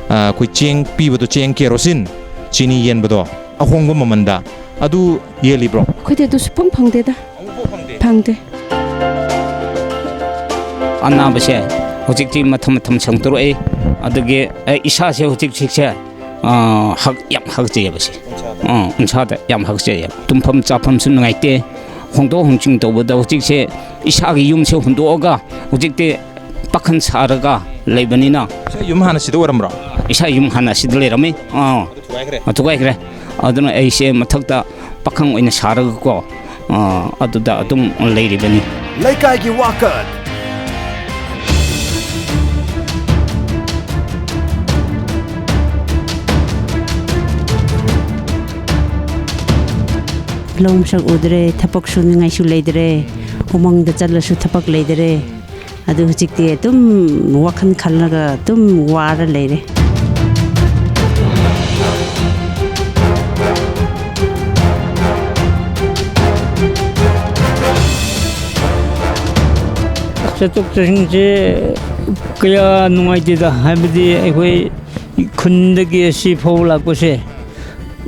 ꯑ, ꯑꯩꯈꯣꯏ ꯆꯦꯡ ꯄꯤꯕꯗꯣ, ꯆꯦꯡ ꯀꯦꯔꯣꯁꯤꯟ, ꯆꯤꯅꯤ ꯌꯦꯟꯕꯗꯣ, ꯑꯍꯣꯡꯕ ꯃꯃꯟꯗ ꯑꯗꯨ ꯌꯦꯜꯂꯤꯕ꯭ꯔꯣ? ꯑꯩꯈꯣꯏꯗꯤ ꯑꯗꯨ ꯁꯨꯐꯪ ꯐꯪꯗꯦꯗ꯫ ꯑꯃꯨꯛꯐꯥꯎ ꯐꯪꯗꯦ? ꯐꯪꯗꯦ꯫ ꯑꯅꯥꯕꯁꯦ ꯍꯧꯖꯤꯛꯇꯤ ꯃꯊꯪ ꯃꯊꯪ ꯁꯟꯗꯣꯔꯛꯏ꯫ ꯑꯗꯨꯒꯤ ꯑꯩ ꯏꯁꯥꯁꯦ ꯍꯧꯖꯤꯛ ꯍꯧꯖꯤꯛꯁꯦ, ꯑ, ꯍꯛ-, ꯌꯥꯝ ꯍꯛꯆꯩꯌꯦꯕ ꯁꯤ꯫ ꯎꯟꯁꯥꯗ? ꯑ, ꯎꯟꯁꯥꯗ ꯌꯥꯝ ꯍꯛꯆꯩꯌꯦꯕ꯫ ꯇꯨꯝꯐꯝ ꯆꯥꯐꯝꯁꯨ ꯅꯨꯡꯉꯥꯏꯇꯦ꯫ ꯍꯣꯡꯗꯣꯛ ꯍꯣꯡꯖꯤꯟ ꯇꯧꯕꯗ ꯍꯧꯖꯤꯛꯁꯦ ꯏꯁꯥꯒꯤ ꯌꯨꯝꯁꯦ ꯍꯨꯟꯗꯣꯛꯑꯒ ꯍꯧꯖꯤꯛꯇꯤ ꯄꯥꯈꯟ ꯁꯥꯔꯒ ꯂꯩꯕꯅꯤꯅ꯫ ꯏꯁꯥ ꯌꯨꯝ ꯍꯥꯟꯅ ꯁꯤꯗ ꯑꯣꯏꯔꯝꯕ꯭ꯔꯣ? ꯏꯁꯥ ꯌꯨꯝ ꯍꯥꯟꯅ ꯁꯤꯗ ꯂꯩꯔꯝꯃꯤ꯫ ꯑꯥ꯫ ꯑꯗꯨ ꯊꯨꯒꯥꯏꯈ꯭ꯔꯦ? ꯑ, ꯊꯨꯒꯥꯏꯈ꯭ꯔꯦ꯫ ꯑꯗꯨꯅ ꯑꯩꯁꯦ ꯃꯊꯛꯇ ꯄꯥꯈꯪ ꯑꯣꯏꯅ ꯁꯥꯔꯒꯀꯣ, ꯑ, ꯑꯗꯨꯗ ꯑꯗꯨꯝ ꯂꯩꯔꯤꯕꯅꯤ꯫ ꯂꯩꯀꯥꯏꯒꯤ ꯋꯥꯀꯠ꯫ ꯂꯧ ꯃꯁꯛ ꯎꯗ꯭ꯔꯦ, ꯊꯕꯛ ꯁꯨꯅꯤꯡꯉꯥꯏꯁꯨ ꯂꯩꯇ꯭ꯔꯦ, ꯎꯃꯪꯗ ꯆꯠꯂꯁꯨ ꯊꯕꯛ ꯂꯩꯇ꯭ꯔꯦ꯫ ꯑꯗꯨ ꯍꯧꯖꯤꯛꯇꯤ ꯑꯗꯨꯝ ꯋꯥꯈꯜ ꯈꯜꯂꯒ ꯑꯗꯨꯝ ꯋꯥꯔ ꯂꯩꯔꯦ꯫ ꯆꯠꯊꯣꯛ ꯆꯠꯁꯤꯟꯁꯦ ꯀꯌꯥ ꯅꯨꯡꯉꯥꯏꯇꯦꯗ, ꯍꯥꯏꯕꯗꯤ ꯑꯩꯈꯣꯏ ꯈꯨꯟꯗꯒꯤ ꯑꯁꯤ ꯐꯥꯎ ꯂꯥꯛꯄꯁꯦ,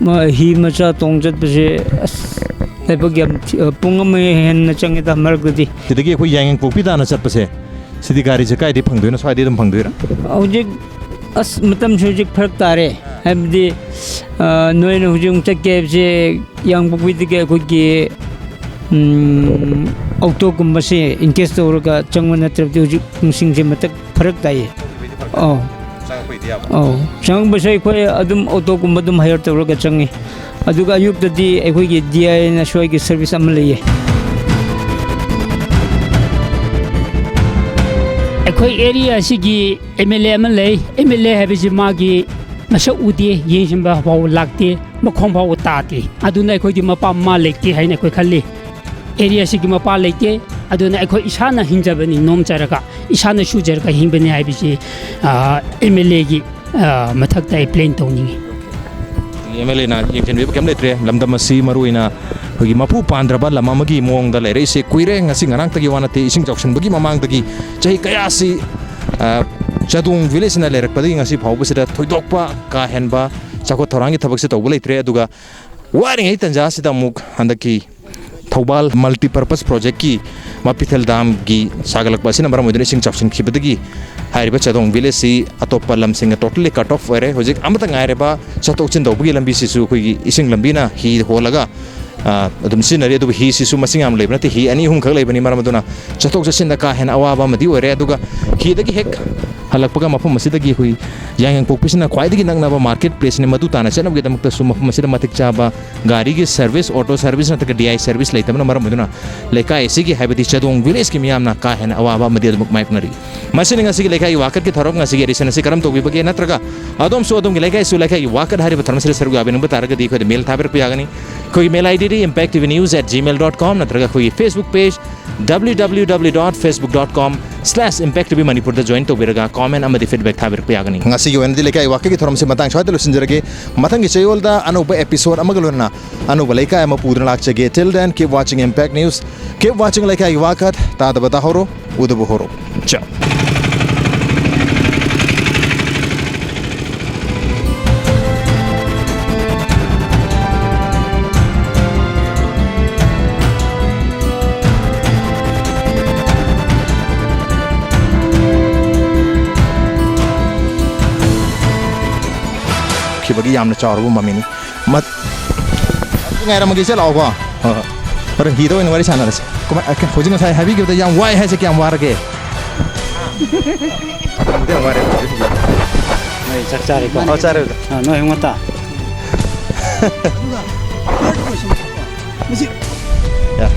ꯃ-, ꯍꯤ ꯃꯆꯥ ꯇꯣꯡ ꯆꯠꯄꯁꯦ, ꯑꯁ, ꯂꯥꯏꯕꯛ ꯌꯥꯝ ꯊꯤ-, ꯄꯨꯡ ꯑꯃ ꯍꯦꯟꯅ ꯆꯪꯉꯦꯗ ꯃꯔꯛꯇꯗꯤ꯫ ꯁꯤꯗꯒꯤ ꯑꯩꯈꯣꯏ ꯌꯥꯏꯉꯪꯄꯣꯛꯄꯤ ꯇꯥꯅ ꯆꯠꯄꯁꯦ, ꯁꯤꯗꯤ ꯒꯥꯔꯤꯁꯦ ꯀꯥꯏꯗꯩ ꯐꯪꯗꯣꯏꯅꯣ? ꯁ꯭ꯋꯥꯏꯗꯩ ꯑꯗꯨꯝ ꯐꯪꯗꯣꯏꯔꯥ? ꯍꯧꯖꯤꯛ, ꯑꯁ, ꯃꯇꯝꯁꯦ ꯍꯧꯖꯤꯛ ꯐꯔꯛ ꯇꯥꯔꯦ, ꯍꯥꯏꯕꯗꯤ, ꯑ, ꯅꯣꯏꯅ ꯍꯧꯖꯤꯛ ꯑꯃꯨꯛ ꯆꯠꯀꯦ ꯍꯥꯏꯕꯁꯦ, ꯌꯥꯏꯉꯪꯄꯣꯛꯄꯤꯗꯒꯤ ꯑꯩꯈꯣꯏꯒꯤ, ꯎꯝ, ꯑꯣꯇꯣꯒꯨꯝꯕꯁꯦ engage ꯇꯧꯔꯒ ꯆꯪꯕ ꯅꯠꯇ꯭ꯔꯕꯗꯤ ꯍꯧꯖꯤꯛ ꯄꯨꯡꯁꯤꯡꯁꯦ ꯃꯇꯛ ꯐꯔꯛ ꯇꯥꯏꯌꯦ꯫ ꯑꯧ꯫ ꯑꯧ꯫ ꯆꯪꯉꯛꯄꯁꯦ ꯑꯩꯈꯣꯏ ꯑꯗꯨꯝ ꯑꯣꯇꯣꯒꯨꯝꯕ ꯑꯗꯨꯝ hire ꯇꯧꯔꯒ ꯆꯪꯉꯤ꯫ ꯑꯗꯨꯒ ꯑꯌꯨꯛꯇꯗꯤ ꯑꯩꯈꯣꯏꯒꯤ D I ꯅ ꯁ꯭ꯋꯥꯏꯒꯤ service ꯑꯃ ꯂꯩꯌꯦ꯫ ꯑꯩꯈꯣꯏ area ꯑꯁꯤꯒꯤ M L A ꯑꯃ ꯂꯩ꯫ M L A ꯍꯥꯏꯕꯁꯤ ꯃꯥꯒꯤ ꯃꯁꯛ ꯎꯗꯦ, ꯌꯦꯡꯁꯤꯟꯕ ꯐꯥꯎꯕ ꯂꯥꯛꯇꯦ, ꯃꯈꯣꯡ ꯐꯥꯎꯕ ꯇꯥꯗꯦ꯫ ꯑꯗꯨꯅ ꯑꯩꯈꯣꯏꯗꯤ ꯃꯄꯥ ꯃꯃꯥ ꯂꯩꯇꯦ ꯍꯥꯏꯅ ꯑꯩꯈꯣꯏ ꯈꯜꯂꯤ꯫ Area ꯑꯁꯤꯒꯤ ꯃꯄꯥ ꯂꯩꯇꯦ꯫ ꯑꯗꯨꯅ ꯑꯩꯈꯣꯏ ꯏꯁꯥꯅ ꯍꯤꯡꯖꯕꯅꯤ, ꯅꯣꯝꯖꯔꯒ, ꯏꯁꯥꯅ ꯁꯨꯖꯔꯒ ꯍꯤꯡꯕꯅꯤ ꯍꯥꯏꯕꯁꯤ, ꯑ, M L A ꯒꯤ, ꯑ, ꯃꯊꯛꯇ ꯑꯩ plain ꯇꯧꯅꯤꯡꯉꯤ꯫ M L A ꯅ ꯌꯦꯡꯁꯤꯟꯕꯤꯕ ꯀꯩꯝ ꯂꯩꯇ꯭ꯔꯦ꯫ ꯂꯝꯗꯝ ꯑꯁꯤ ꯃꯔꯨ ꯑꯣꯏꯅ ꯑꯩꯈꯣꯏꯒꯤ ꯃꯄꯨ ꯄꯥꯟꯗ꯭ꯔꯕ ꯂꯝ ꯑꯃꯒꯤ ꯃꯑꯣꯡꯗ ꯂꯩꯔꯛꯏꯁꯦ ꯀꯨꯏꯔꯦ꯫ ꯉꯁꯤ ꯉꯔꯥꯡꯇꯒꯤ ꯋꯥ ꯅꯠꯇꯦ꯫ ꯏꯁꯤꯡ ꯆꯥꯎꯁꯤꯟꯕꯒꯤ ꯃꯃꯥꯡꯗꯒꯤ ꯆꯍꯤ ꯀꯌꯥꯁꯤ, ꯑ, ꯆꯥꯗꯣꯡ village ꯅ ꯂꯩꯔꯛꯄꯗꯒꯤ ꯉꯁꯤ ꯐꯥꯎꯕꯁꯤꯗ ꯊꯣꯏꯗꯣꯛꯄ ꯀꯥ ꯍꯦꯟꯕ ꯆꯥꯎꯈꯠ ꯊꯧꯔꯥꯡꯒꯤ ꯊꯕꯛꯁꯦ ꯇꯧꯕ ꯂꯩꯇ꯭ꯔꯦ꯫ ꯑꯗꯨꯒ ꯋꯥꯔꯤꯉꯩ ꯇꯟꯖꯥꯁꯤꯗ ꯑꯃꯨꯛ ꯍꯟꯗꯛꯀꯤ ꯊꯧꯕꯥꯜ multipurpose project ꯀꯤ ꯃꯄꯤꯊꯦꯜ dam ꯒꯤ ꯁꯥꯒꯠꯂꯛꯄ ꯑꯁꯤꯅ ꯃꯔꯝ ꯑꯣꯏꯗꯨꯅ ꯏꯁꯤꯡ ꯆꯥꯎꯁꯤꯟꯈꯤꯕꯗꯒꯤ ꯍꯥꯏꯔꯤꯕ ꯆꯥꯗꯣꯡ village ꯁꯤ ꯑꯇꯣꯞꯄ ꯂꯝꯁꯤꯡꯅ totally cut off ꯑꯣꯏꯔꯦ꯫ ꯍꯧꯖꯤꯛ ꯑꯃꯠꯇ ꯉꯥꯏꯔꯕ ꯆꯠꯊꯣꯛ ꯆꯠꯁꯤꯟ ꯇꯧꯕꯒꯤ ꯂꯝꯕꯤꯁꯤꯁꯨ ꯑꯩꯈꯣꯏꯒꯤ ꯏꯁꯤꯡ ꯂꯝꯕꯤꯅ ꯍꯤ ꯍꯣꯜꯂꯒ, ꯑ, ꯑꯗꯨꯝ ꯁꯤꯖꯤꯟꯅꯔꯤ꯫ ꯑꯗꯨꯕꯨ ꯍꯤꯁꯤꯁꯨ ꯃꯁꯤꯡ ꯌꯥꯝ ꯂꯩꯕ ꯅꯠꯇꯦ, ꯍꯤ ꯑꯅꯤ ꯑꯍꯨꯝ ꯈꯛ ꯂꯩꯕꯅꯤ꯫ ꯃꯔꯝ ꯑꯗꯨꯅ ꯆꯠꯊꯣꯛ ꯆꯠꯁꯤꯟꯗ ꯀꯥ ꯍꯦꯟꯅ ꯑꯋꯥꯕ ꯑꯃꯗꯤ ꯑꯣꯏꯔꯦ꯫ ꯑꯗꯨꯒ ꯍꯤꯗꯒꯤ ꯍꯦꯛ ꯍꯜꯂꯛꯄꯒ ꯃꯐꯝ ꯑꯁꯤꯗꯒꯤ ꯑꯩꯈꯣꯏ ꯌꯥꯏꯉꯪꯄꯣꯛꯄꯤꯁꯤꯅ ꯈ꯭ꯋꯥꯏꯗꯒꯤ ꯅꯛꯅꯕ market place ꯅꯤ꯫ ꯃꯗꯨ ꯇꯥꯟꯅ ꯆꯠꯅꯕꯒꯤꯗꯃꯛꯇꯁꯨ ꯃꯐꯝ ꯑꯁꯤꯗ ꯃꯇꯤꯛ ꯆꯥꯕ ꯒꯥꯔꯤꯒꯤ service, auto service ꯅꯠꯇ꯭ꯔꯒ D I service ꯂꯩꯇꯕꯅ ꯃꯔꯝ ꯑꯣꯏꯗꯨꯅ ꯂꯩꯀꯥꯏ ꯑꯁꯤꯒꯤ, ꯍꯥꯏꯕꯗꯤ ꯆꯥꯗꯣꯡ village ꯀꯤ ꯃꯤꯌꯥꯝꯅ ꯀꯥ ꯍꯦꯟꯅ ꯑꯋꯥꯕ ꯑꯃꯗꯤ ꯑꯗꯨꯃꯛ ꯃꯥꯌꯣꯛꯅꯔꯤ꯫ ꯃꯁꯤꯅ ꯉꯁꯤꯒꯤ ꯂꯩꯀꯥꯏꯒꯤ ꯋꯥꯀꯠꯀꯤ ꯊꯧꯔꯝ, ꯉꯁꯤꯒꯤ edition ꯑꯁꯤ ꯀꯔꯝ ꯇꯧꯕꯤꯕꯒꯦ? ꯅꯠꯇ꯭ꯔꯒ ꯑꯗꯣꯝꯁꯨ ꯑꯗꯣꯝꯒꯤ ꯂꯩꯀꯥꯏꯁꯨ ꯂꯩꯀꯥꯏꯒꯤ ꯋꯥꯀꯠ ꯍꯥꯏꯔꯤꯕ ꯊꯧꯔꯝ ꯑꯁꯤꯗ ꯁꯔꯨꯛ ꯌꯥꯕꯤꯅꯤꯡꯕ ꯇꯥꯔꯒꯗꯤ ꯑꯩꯈꯣꯏꯗ mail ꯊꯥꯕꯤꯔꯛꯄ ꯌꯥꯒꯅꯤ꯫ ꯑꯩꯈꯣꯏꯒꯤ mail I D D impact T V news at gmail dot com ꯅꯠꯇ꯭ꯔꯒ ꯑꯩꯈꯣꯏꯒꯤ Facebook page W W W dot facebook dot com slash impact T V Manipur ꯗ join ꯇꯧꯕꯤꯔꯒ comment ꯑꯃꯗꯤ feedback ꯊꯥꯕꯤꯔꯛꯄ ꯌꯥꯒꯅꯤ꯫ ꯉꯁꯤꯒꯤ ꯑꯣꯏꯅꯗꯤ ꯂꯩꯀꯥꯏ ꯋꯥꯀꯠꯀꯤ ꯊꯧꯔꯝꯁꯤ ꯃꯇꯥꯡ ꯁ꯭ꯋꯥꯏꯗ ꯂꯣꯏꯁꯤꯟꯖꯔꯒꯦ꯫ ꯃꯊꯪꯒꯤ ꯆꯌꯣꯜꯗ ꯑꯅꯧꯕ episode ꯑꯃꯒ ꯂꯣꯏꯅꯅ ꯑꯅꯧꯕ ꯂꯩꯀꯥꯏ ꯑꯃ ꯄꯨꯗꯨꯅ ꯂꯥꯛꯆꯒꯦ꯫ Till then, keep watching Impact News, keep watching ꯂꯩꯀꯥꯏꯒꯤ ꯋꯥꯀꯠ꯫ ꯇꯥꯗꯕ ꯇꯥꯍꯧꯔꯣ, ꯎꯗꯕ ꯍꯧꯔꯣ꯫ ꯆꯥ꯫ ꯈꯤꯕꯒꯤ ꯌꯥꯝꯅ ꯆꯥꯎꯔꯕ ꯃꯃꯤꯅꯤ꯫ ꯃꯠ-, ꯉꯥꯏꯔꯝꯃꯒꯦ, ꯏꯆꯦ, ꯂꯥꯛꯑꯣꯀꯣ꯫ ꯍꯣꯏ, ꯍꯣꯏ꯫ ꯍꯣꯔꯦꯟ ꯍꯤꯗ ꯑꯣꯏꯅ ꯋꯥꯔꯤ ꯁꯥꯟꯅꯔꯁꯤ꯫ ꯀꯃꯥꯏ-, ꯑ, ꯍꯧꯖꯤꯛ ꯉꯁꯥꯏ ꯍꯥꯏꯕꯤꯈꯤꯕꯗ ꯌꯥꯝ ꯋꯥꯏ ꯍꯥꯏꯁꯦ ꯀꯌꯥꯝ ꯋꯥꯔꯒꯦ? ꯌꯥꯝ ꯋꯥꯔꯦ꯫ ꯅꯣꯏ ꯆꯥꯛ ꯆꯥꯔꯦꯀꯣ? ꯑꯣ, ꯆꯥꯔꯦ, ꯑꯣꯖꯥ꯫ ꯑꯥ, ꯅꯣꯏ ꯑꯍꯨꯝ ꯉꯥꯛꯇ? ꯌꯥ꯫